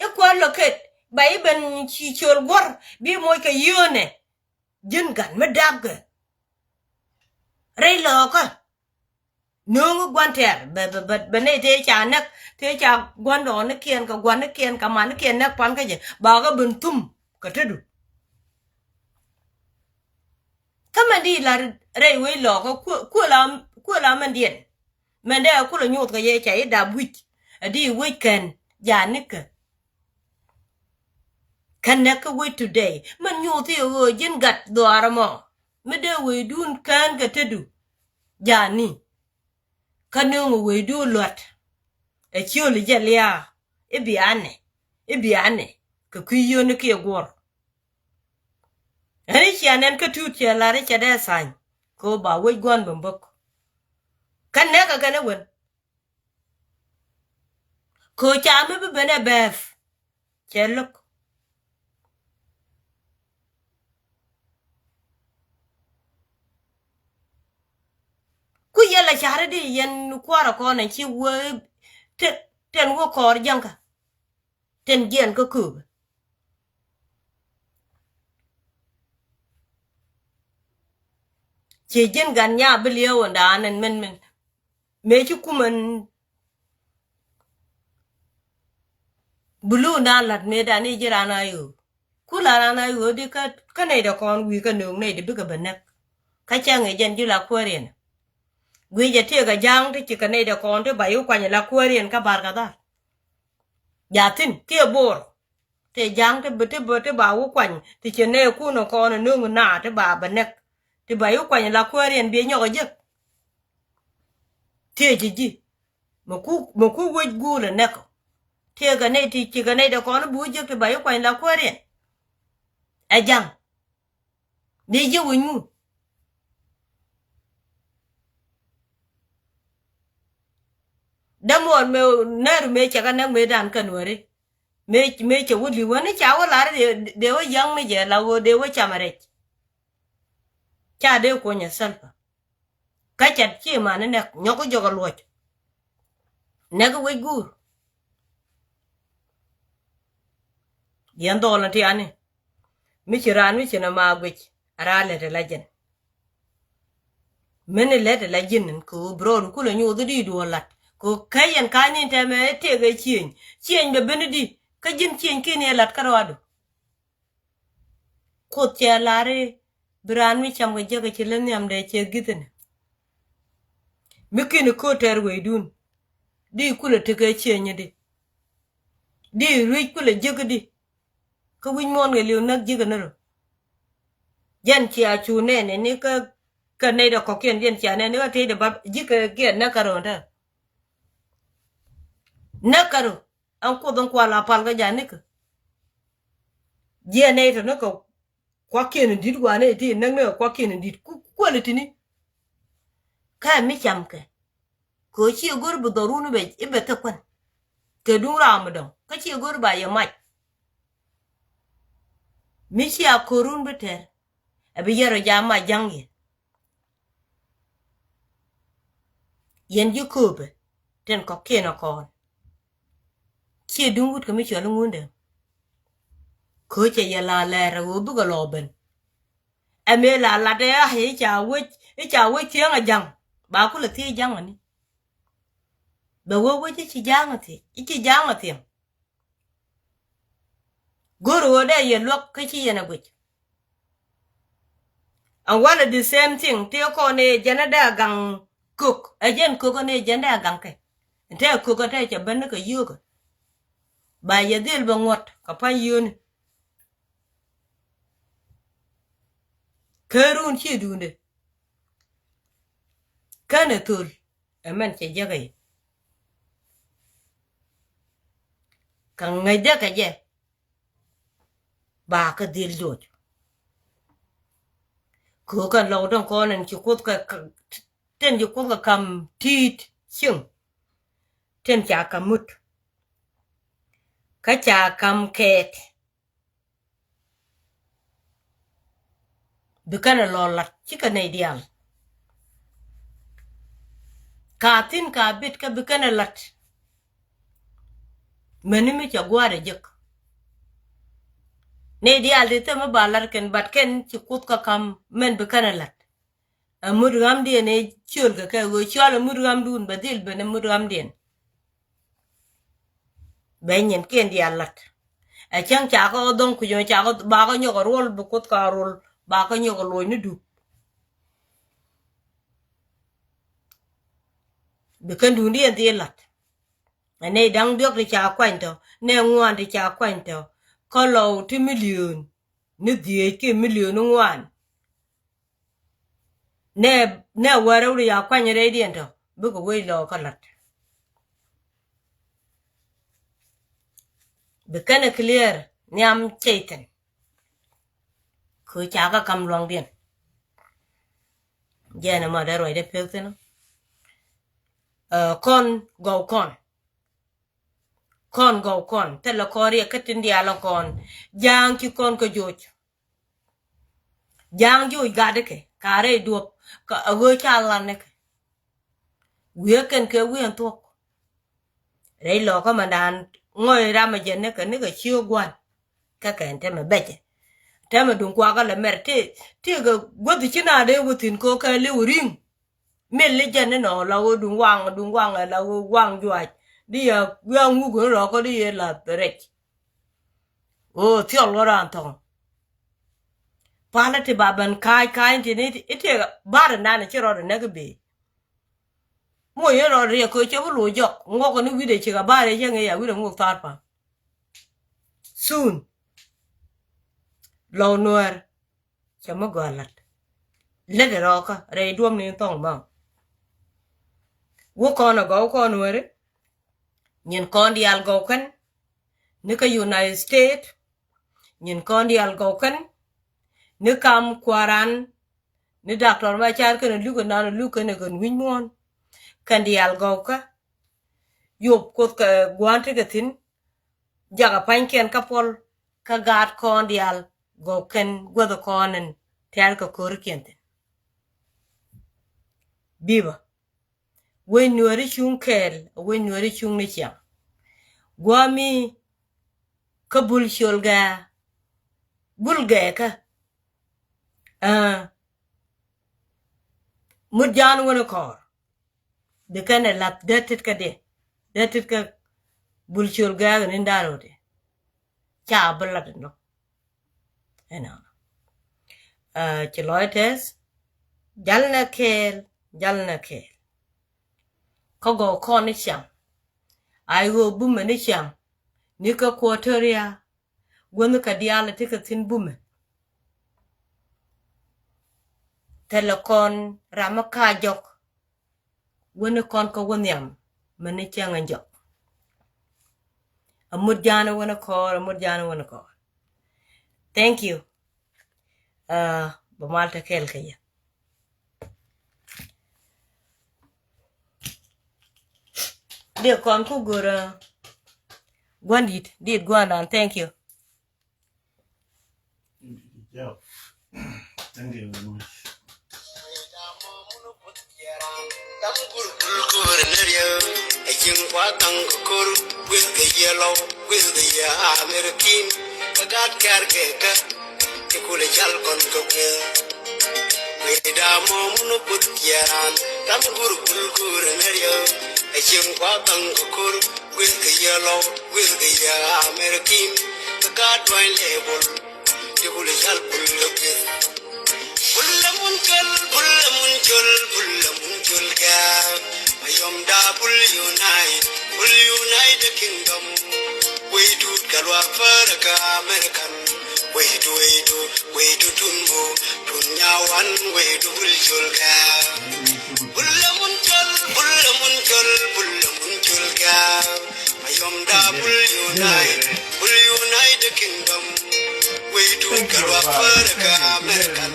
i̱ kuäär lɔ ket ba i̱ ben ci ciöl guɔ̱r bi moc kɛ yio̱o̱nɛ. Ji̱n gat mi dapkɛ. Rɛy lɔɔkä. Nööŋ i̱ gua̱n tɛ̈r bɛ, bɛ, bɛ, bɛ nɛy tëë ca näk tëë ca gua̱n dɔɔnikiɛn kɛ gua̱nikiɛn kɛ manikiɛn näk pan kä jɛ ba kä ben thum kɛ tetdu. Kä mɛn di la rɛy wec lɔɔkä kuë, kuël a, kuël a mɛn diɛn. Mɛn dee a kulɛ nyuuth kɛ yɛ ca i̱ dap wi̱c a di wec kɛn ja̱a̱nikä. Kɛn nɛ kä wec today mɛn nyuuth i̱ ɣöö ji̱n gat dhuaar ɛmɔ mi dee wecdun kään kɛ tetdu. Ja̱a̱ni. Kä nööŋ wecdu luɔt. Ɛ ciöl i̱ jɛ lia̱a̱ i̱ bianɛ i̱ bianɛ kɛ kui̱ yio̱ni kiɛ guɔ̱r. Ɛn i̱ cia nɛn kä tuut cɛ lar i̱ cɛ dee tha̱ny kɛ ɣöö ba wec gua̱n bä bäk. Kä nɛkɛ kɛn ɛ wen. Kɛ ɣöö ca mi bi ben ɛ bɛɛth cɛ lo̱k. Carɛ di yɛn kuarɛ kɔn ɛ ci wee tin wä kɔɔr jäŋkä. Tin jiɛn kä kööbä. Ci ji̱n gan nya bi liɛw ɛn daan ɛn min min mëë ci kumän. Bulu na lat mëë dan i̱ ji̱ ran a yöö. Ku la ran a yöö di kä nɛy dɛ kɔn wi̱i̱ kä nööŋ nɛy di bikɛ bɛ näk. Kä cäŋ i̱ jɛn ji̱ la kuäär yɛn. Gui̱i̱cɛ tiek a ja̱a̱ŋ ti ci kɛ nɛy dɛ kɔn ti ba i̱ kuany la kuäär yɛn kä bar kɛ dhar. Ja thi̱n kiɛ bo̱o̱r. Tëë ja̱a̱ŋ ti bi ti bi ti ba wä kuany ti ci nɛy kun ɛ kɔn ɛ nööŋ na ti ba bɛ näk. Ti ba i̱ kuany la kuäär yɛn bi nyɔk ɛ jek. Tëë ci ji̱. Mɛ ku mɛ ku wec guul ɛ nɛk ɔ. Tëë kɛ nɛy ti ci kɛ nɛy dɛ kɔn i̱ bi wä jek ti ba i̱ kuany la kuäär yɛn. Ɛ ja̱ŋ. Dee ji̱ wec ŋu. Dämuɔɔr mëë nɛɛr mëë cɛ kɛ näk mëë dan kɛ nuääri. Mëë mëë cɛ wä li̱w wä ni ca wä lar dee wä ya̱ŋ ni jɛ la ɣöö dee wä cam rɛc. Ca dee kuɔnyɛ Salva. Kä cat ci man ni nɛk nyɔk jɔk a luɔc. Nɛk wec guur. Yɛn dhɔl ni tiani. Mi ci raan mi ci na ma guic a raan lɛt la jɛn. Mini lɛt la jin ko brod kula nyuth di duɔ lat ko kɛ yɛn ka ni tɛmɛ tëk ɛ cieny cieny bɛ bini di kä jin cieny kini ɛ lat kä rɔadu. Kuoth cɛ lari bi raan mi cam kɛ jek ci lä nhiam dɛ cɛ githin. Mi kini ko tɛr wei dun di kula tëk ɛ cieny di di ruic kula jek di. Kä wi̱c muɔ̱ɔ̱n kɛ liw näk ji̱ kɛ ni rɔ. Jɛn cia cu nɛɛni ni kä kä nɛy dɛ kɔ̱kiɛn jɛn cia nɛɛni kä tëëc dɛ ba ji̱ kɛ kiɛn näk kä rɔ tä. Näk kä rɔ ɛn kuoth ɛn kual a pal kä ja nikä. Jiɛ nɛy tɔ ni kɛ kuakiɛn in di̱t wanɛ ti näk ni kɛ kuakiɛn in di̱t ku kuäli tini. Kä mi cam kɛ kɛ ɣöö ciɛ go̱r bi dhɔrun i̱ bɛ i̱ bɛ thek kuän. Kɛ duŋ ram mi dɔ̱ŋ kä ciɛ go̱r ba yɛ mac. Mi cia ko̱run bi tɛr ɛ bi yɛr ɔ ja mac ja̱ŋ yɛ. Yɛn ji̱ kööpɛ tin kɔ̱kiɛn ɛ kɔn. Ciɛ duŋ wut kɛ mi cɔl iŋundɛ. Kööcɛ yɛ la lɛɛr ɛ ɣöö bikɛ lɔ ben. Ɛ mëë la lat ɛ a i̱ ca wec i̱ ca wec thiäŋ a ja̱ŋ. Ba kulɛ thiec ja̱ŋ ani. Bɛ wee wec i̱ ci ja̱ŋ a thiec i̱ ci ja̱ŋ a thiäŋ. Go̱r ɣöö dee yɛ luäk kä ci yɛn a guic. And what the same thing tëë kɔn ëë jɛn a dee a gaŋ kök ɛ jɛn kök ɛn ëë jɛn dee a gaŋ kɛ. Tëë kök ɛ tëë cɛ ben ni kɛ yio̱o̱kɛ. Ba yɛ dhil bɛ ŋuɔ̱t kɛ pa̱ny yio̱o̱ni. Kä run ci duunde. Känɛ thöl ɛmɛn cɛ jek ɛ. Kɛ ŋäcdɛ kɛ jɛ. Ba kä dhil joc. Kɛ kɛn lɔw tin kɔn ɛn ci kuoth kɛ tin ci kuoth kɛ kam ti̱i̱t cieŋ. Tin ca kam mut. Kä ca kam kɛɛt. Bi kɛn ɛ lɔ lat cikɛ nɛy diaal. Ka thi̱n ka bit kä bi kɛn ɛ lat. Mäni mi cɛ gua̱a̱r ɛ jek. Nɛy diaal ti thɛm mi ba lat kɛn bat kɛn ci kuoth kä kam mɛn bi kɛn ɛ lat. Ɛ mut ɣamdiɛn ëë ciöl kɛ kɛ ɣöö cɔl ɛ mut ɣamdun bɛ dhil ben ɛ mut ɣamdiɛn. Bɛ nyin kiɛn diaal lat. Ɛ cäŋ cakɔ dhɔŋ kui̱c ɛ cakɔ bakɔ nyɔk ɛ ruɔl bi kuoth ka ruɔl bakɔ nyɔk ɛ luɔc ni dup. Bi kɛn duundiɛn dhil lat. Ɛ nɛy da̱ŋ diɔ̱k ti ca kuany tɔ nɛ ŋuan ti ca kuany tɔ. Kä lɔw ti miliön ni dhieec kiɛ miliön ni ŋuan. Nɛ nɛ wärä wut ya kuany rɛydiɛn tɔ bikɛ wec lɔ kä lat. Bi kɛn ɛ clear nhiam cɛy thi̱n. Kɛ ca kä kam luaŋdiɛn. Jɛn ɛmɔ dee ruacdɛ pek thi̱n. Kɔn gɔw kɔn. Kɔn gɔw kɔn thilɛ kɔn riɛk kä tin diaal ɛ kɔn. Ja̱a̱ŋ ci kɔn kä joc. Ja̱a̱ŋ joc gatdikɛ ka rɛy duɔ̱p kä a ɣöö ca lanikɛ. Wi̱i̱ kɛn kɛ wi̱i̱ ɛn thuɔ̱k. Rɛy lɔkä mɛndan ŋɔy ram ɛ jɛn ni kɛ ni kɛ ci gua̱n. Kä kɛn tɛmɛ bɛcɛ. Tɛmɛ duŋ kuakä lɛ mɛr ti ti kɛ guäth ci na dee wä thi̱n kɛ kɛ liw ri̱ŋ. Mil ni jɛn ni nɔ la wä duŋ waŋ duŋ waŋ la wä waŋ juac. Di yɛ wiaŋ wuk rɔ kä di yɛ la rɛc. O thiɔl wä ran thɔŋ. Palä ti ba ben ka̱a̱c ka̱a̱c ti ni itiɛ bar nan ci rɔ di nɛk bi. Mo yɛ rɔ riɛk kɛ cɛ bi lo̱c jɔk ŋuɔk ni wi̱dɛ ci kɛ bar yɛ cɛ ŋi̱ ya wi̱dɛ ŋuɔk thaar pa. Soon. Lɔw nuɛɛr. Cɛ mi gɔaa lat. Lät rɔɔkä rɛy duɔ̱m ni thɔŋ ma. Wä kɔn a gɔw kɔn weri. Nyin kɔn diaal gɔw kɛn. Ni kä United States. Nyin kɔn diaal gɔw kɛn. Ni kam kuaran. Ni doctor ma car kɛn luk kɛn nan luk kɛn kɛn wi̱ny muɔ̱ɔ̱n. Kɛn diaal gɔw kä. Yop kuoth kɛ gua̱a̱n ti kɛ thi̱n. Jakä pa̱nykiɛn kä puɔl kä gaat kɔn diaal gɔw kɛn guäth kɔn ɛn tɛ̈r kɛ ko̱rikiɛn thi̱n. Bibä. Wec nuääri cuŋ kɛɛl, wec nuääri cuŋ ni ciaŋ. Gua̱a̱mi kä bul ciöl gɛɛ. Bul gɛɛ kä. Aa. Mut ja̱a̱n wänä kɔɔr. Bi kɛn ɛ lath dee tit kä diɛ dee tit kä bul ciöl gɛɛk ni da̱r wä ti. Ca bi lat ni lɔ. Ɛnɔ. Ci lɔc tɛth. Jal nɛ kɛɛl, jal nɛ kɛɛl. Kä gɔw kɔn ni ciaŋ. Ay ɣöö bumɛ ni ciaŋ. Ni kä Equatoria. Guänh kä diaal ti kä thi̱n bumɛ. Thilɛ kɔn ram mi ka jɔk. Wäni kɔn kä wä nhiam mɛni cäŋ in jɔk. Amut ja̱a̱n wäni kɔɔr, amut ja̱a̱n wäni kɔɔr. Thank you. Bä mal te kɛɛl kä yɛ. Diɛ kɔn ku gör gua̱n dit, dit gua̱n dan. Thank you. Thank you very much. Gueth kɛ yɛ lɔw, gueth kɛ yɛ American, kɛ gaat duany lɛ bul, ti kul cal bul lɛ gueth. Bul lɛ mun col, bul lɛ mun col, bul lɛ mun col gɛɛ. Mayɔm da bul unite, bul United Kingdom. Wey duut kɛ luak America, American. Wey du, wey du, wey du tun mo, tun nyawan, wey du bul col gɛɛ. Bul lɛ mun col, bul lɛ mun col, bul lɛ mun col gɛɛ. Mayɔm da bul unite, bul United Kingdom. Wey du kɛ luak America, American.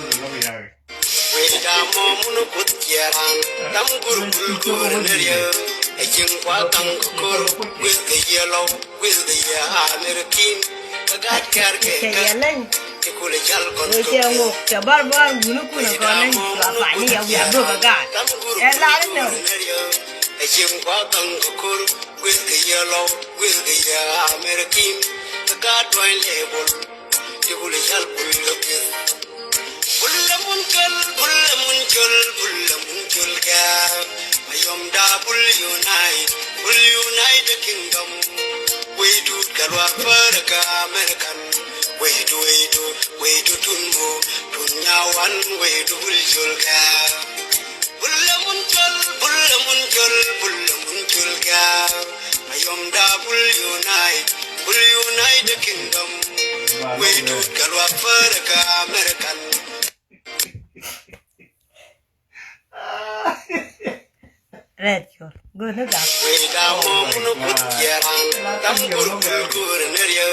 Wey da mɔ mun kuth jiɛran, dam gur bul gur nɛ riɛ. Ɛ jiŋ kua kaŋ kɛ kor, gueth kɛ yɛ lɔw, gueth kɛ yɛ American. Kɛ gat kɛr kɛ kɛ. Kɛ yɛ lɛny. Kɛ kulɛ jal kɔn kɛ kɛ. Cɛ ŋok, cɛ bar bar wuni kunɛ kɔn nɛ. Cua pany yɛ wiaa bök kɛ gat. Ɛ lar inɔ. Ɛ jiŋ kua kaŋ kɛ kor, gueth kɛ yɛ lɔw, gueth kɛ yɛ American. Kɛ gat duany lɛ bol. Ti kul cal bul lɛ gueth. Bul lɛ mun col, bul lɛ mun col, bul lɛ mun col gɛɛ. Mayɔm da bul unite, bul United Kingdom. Wey duut kɛ luak America, American. Wey du, wey du, wey du tun mo, tun nyawan, wey du bul col gɛɛ. Bul lɛ mun col, bul lɛ mun col, bul lɛ mun col gɛɛ. Mayɔm da bul unite, bul United Kingdom. Wey duut kɛ luak America, American. Rɛt col. Go̱o̱r ni gak. Wey da mɔ mun kuth jiɛran. Dam gur bul gur ni riɛ.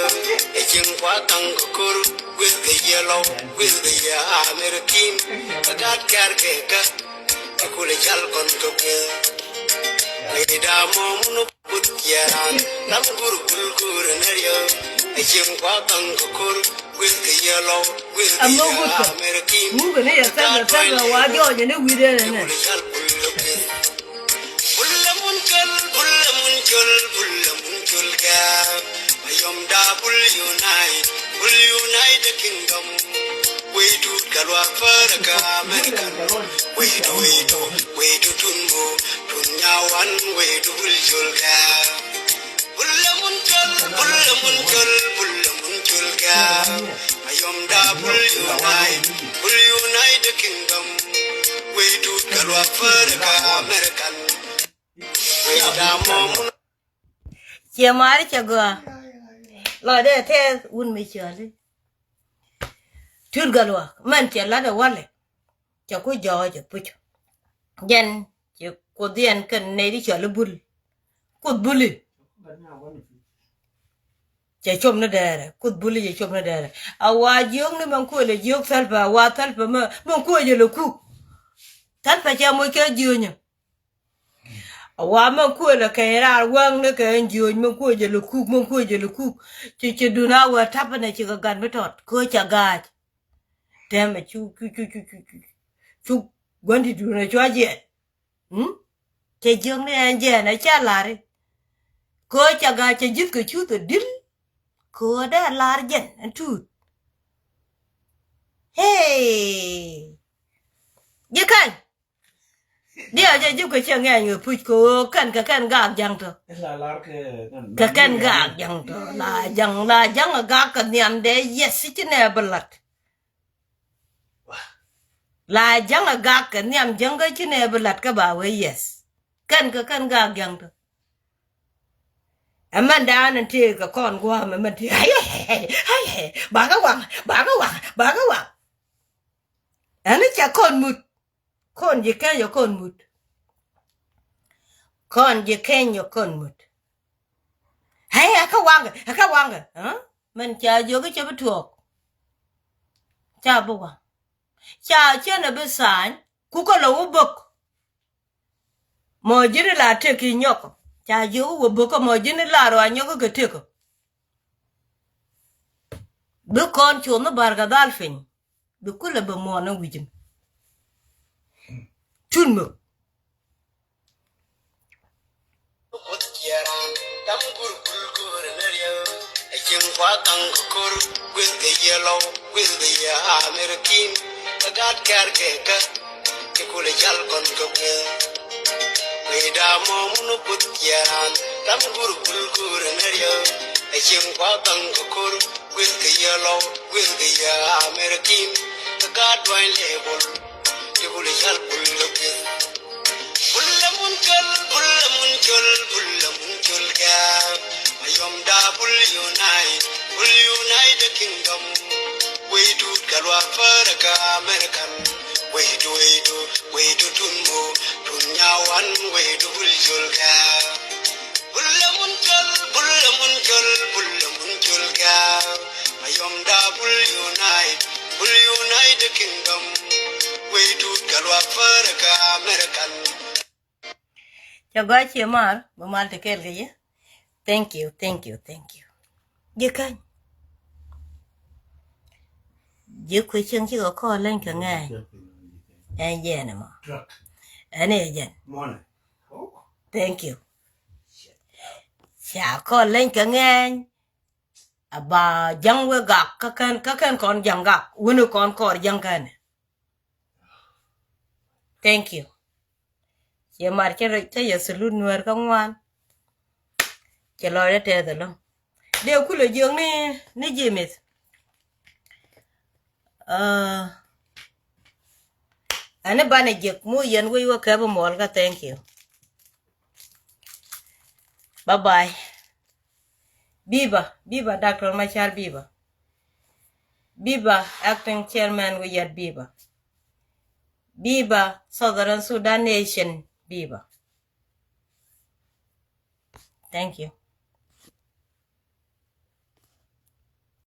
Ɛ jiŋ kua kaŋ kɛ kor. Gueth kɛ yɛ lɔw. Gueth kɛ yɛ American. Kɛ gat kɛr kɛ kɛ. Kɛ kulɛ jal kɔn kɛ gueth. Wey da mɔ mun kuth jiɛran. Dam gur bul gur ni riɛ. Ɛ jiŋ kua kaŋ kɛ kor. Gueth kɛ yɛ lɔw. Gueth kɛ yɛ American. Ŋuk ni yɛ thɛmɛ thɛmɛ wa jɔɔnyɛ ni wi̱i̱dɛ nɛ nɛ. Kɛ kulɛ jal kɔn kɛ gueth. Col bul la mun col gɛɛr. Mayom da bul unite, bul unite the kingdom. Wey duut ka luak fara ka American. Wey du, wey du, wey du tun bo, tun nyawan, wey du bul col gɛɛr. Bul la mun col, bul la mun col, bul la mun col gɛɛr. Mayom da bul unite, bul unite the kingdom. Wey duut ka luak fara ka American. Wey da mɔ mun. Ciɛ mari cɛ gɔaa. Lɔ dee tɛth wun mi cɔli. Tut Gatluak mɛn cɛ lat ɛ walɛ. Cɛ ku jɔɔc ɛ puc. Jɛn cɛ kuoth yɛn kɛn nɛy di cɔli bul. Kuoth buli. Cɛ cop ni dɛɛrɛ, kuoth buli cɛ cop ni dɛɛrɛ. A wa jiök ni mɛn kuël ɛ jiök Thɛlpɛ, a wa Thɛlpɛ mɛ, mɛn kuël jɛ lɛ kuk. Thɛlpɛ cɛ moc kɛ jiönyä. A wa mɛn kuël ɛ kɛ raar wäŋ ni kɛ ɛn jiöny, mɛn kuël jɛ lɛ kuk, mɛn kuël jɛ lɛ kuk. Ci, ci dun a wä tapɛ nɛ ci kɛ gat mi tɔt, kɛ ca ga̱a̱c. Tɛmɛ cu, cu, cu, cu, cu, cu, cu gua̱n ti dun ɛ cua jiɛn. Mm? Cɛ jiök ni ɛn jɛn ɛ ca lari. Kɛ ca ga̱a̱c cɛ ji̱th kɛ cuth ɛ dil. Kɛ dee lar jɛn ɛn tuut. Hey! Ji̱ kɛn. Diɛ jɛ ji̱ kɛ cɛ ŋɛny kɛ puc kɛ ɣöö kɛn kɛ kɛn gaak ja̱ŋ tɔ. Kɛ kɛn gaak ja̱ŋ tɔ. La ja̱ŋ, la ja̱ŋ ɛ gaak kɛ nhiam dee yɛth ci nɛ bi lat. La ja̱ŋ ɛ gak kɛ nhiam jäŋ kä ci nɛ bi lat kä ba wee yɛth. Kɛn kɛ kɛn gak ja̱ŋ tɔ. Ɛmɛn da̱a̱n ɛn tëë kɛ kɔn gua̱a̱m ɛmɛn tëë. Ay, ay, ay, ay, ay. Bakɛ waŋ, bakɛ waŋ, bakɛ waŋ. Ɛn cɛ kɔn mut. Kɔn ji̱ kɛny ɛ kɔn mut. Kɔn ji̱ kɛny ɛ kɔn mut. Hey, ɛ kä waŋkɛ, ɛ kä waŋkɛ. Huh? Mɛn ca jiök i̱ cɛ bi tuɔɔk. Ca bi waŋ. Ca cɛn ɛ bi thaany ku kä lɛ wä bök. Mɔ ji̱n ila tëk i̱ nyɔk. Ca jiök i̱ wä bök kä mɔ ji̱n ila rɔ a nyɔk i̱ kɛ tëk. Bi kɔn cuɔth ni barkɛ dhal piny. Bi kulɛ bɛ muɔɔn ni wi̱cin. Tun mi. Kuoth jiɛ raan tam gur kul go̱o̱rɛ ni riɛw. Ɛ cieŋ kua gaŋ kɛ ko̱r guil kɛ yɛ lɔw guil kɛ yɛ Amerikin. Kɛ gaat kɛɛr kɛ kä ti kulɛ jal kɔn kɛ guil. Wee daa mɔ mun Kuoth jiɛ raan tam gur kul go̱o̱rɛ ni riɛw. Ɛ cieŋ kua gaŋ kɛ ko̱r guil kɛ yɛ lɔw guil kɛ yɛ Amerikin. Kɛ gaat duany lɛ bol. Ti bul jal bul lɛ kueth. Bul lɛ mun col, bul lɛ mun col, bul lɛ mun col gɛɛr. Mayom da bul unite, bul unite the kingdom. Wey duut ka luak fara ka American. Wey du, wey du, wey du tun mo, tun nyawan, wey du bul col gɛɛr. Bul lɛ mun col, bul lɛ mun col, bul lɛ mun col gɛɛr. Mayom da bul unite, bul unite the kingdom. Wey duut ka luak fara ka American. Cɛ gɔaa ciɛ mar bi mal ti kɛɛl kɛ yɛ. Thank you, thank you, thank you. Ji̱ käny. Ji̱ kui̱ cieŋ cikɛ kɔɔl leny kɛ ŋɛɛny. Ɛn jɛn ɛmɔ. Ɛn ɛ jɛn. Thank you. Ca kɔn leny kɛ ŋɛɛny. A ba ja̱ŋ wek gak kä kɛn, kä kɛn kɔn ja̱ŋ gak wuni kɔn kɔr ja̱ŋ kɛn. Thank you. Ciɛ mar cä rɛc cä yɛ thulun nuɛɛr kä ŋuan. Cɛ lɔcdä tɛth ɛlɔ̱ŋ. Dee kulɛ jiök ni, ni ji̱ mith. Ani banɛ jiäk mu yɛn wec wä kɛp muɔl kä, thank you. Bye bye. Biba, biba, Doctor Machar, biba. Biba, acting chairman wä yat, biba. Biba, Southern Sudan Nation, biba. Thank you.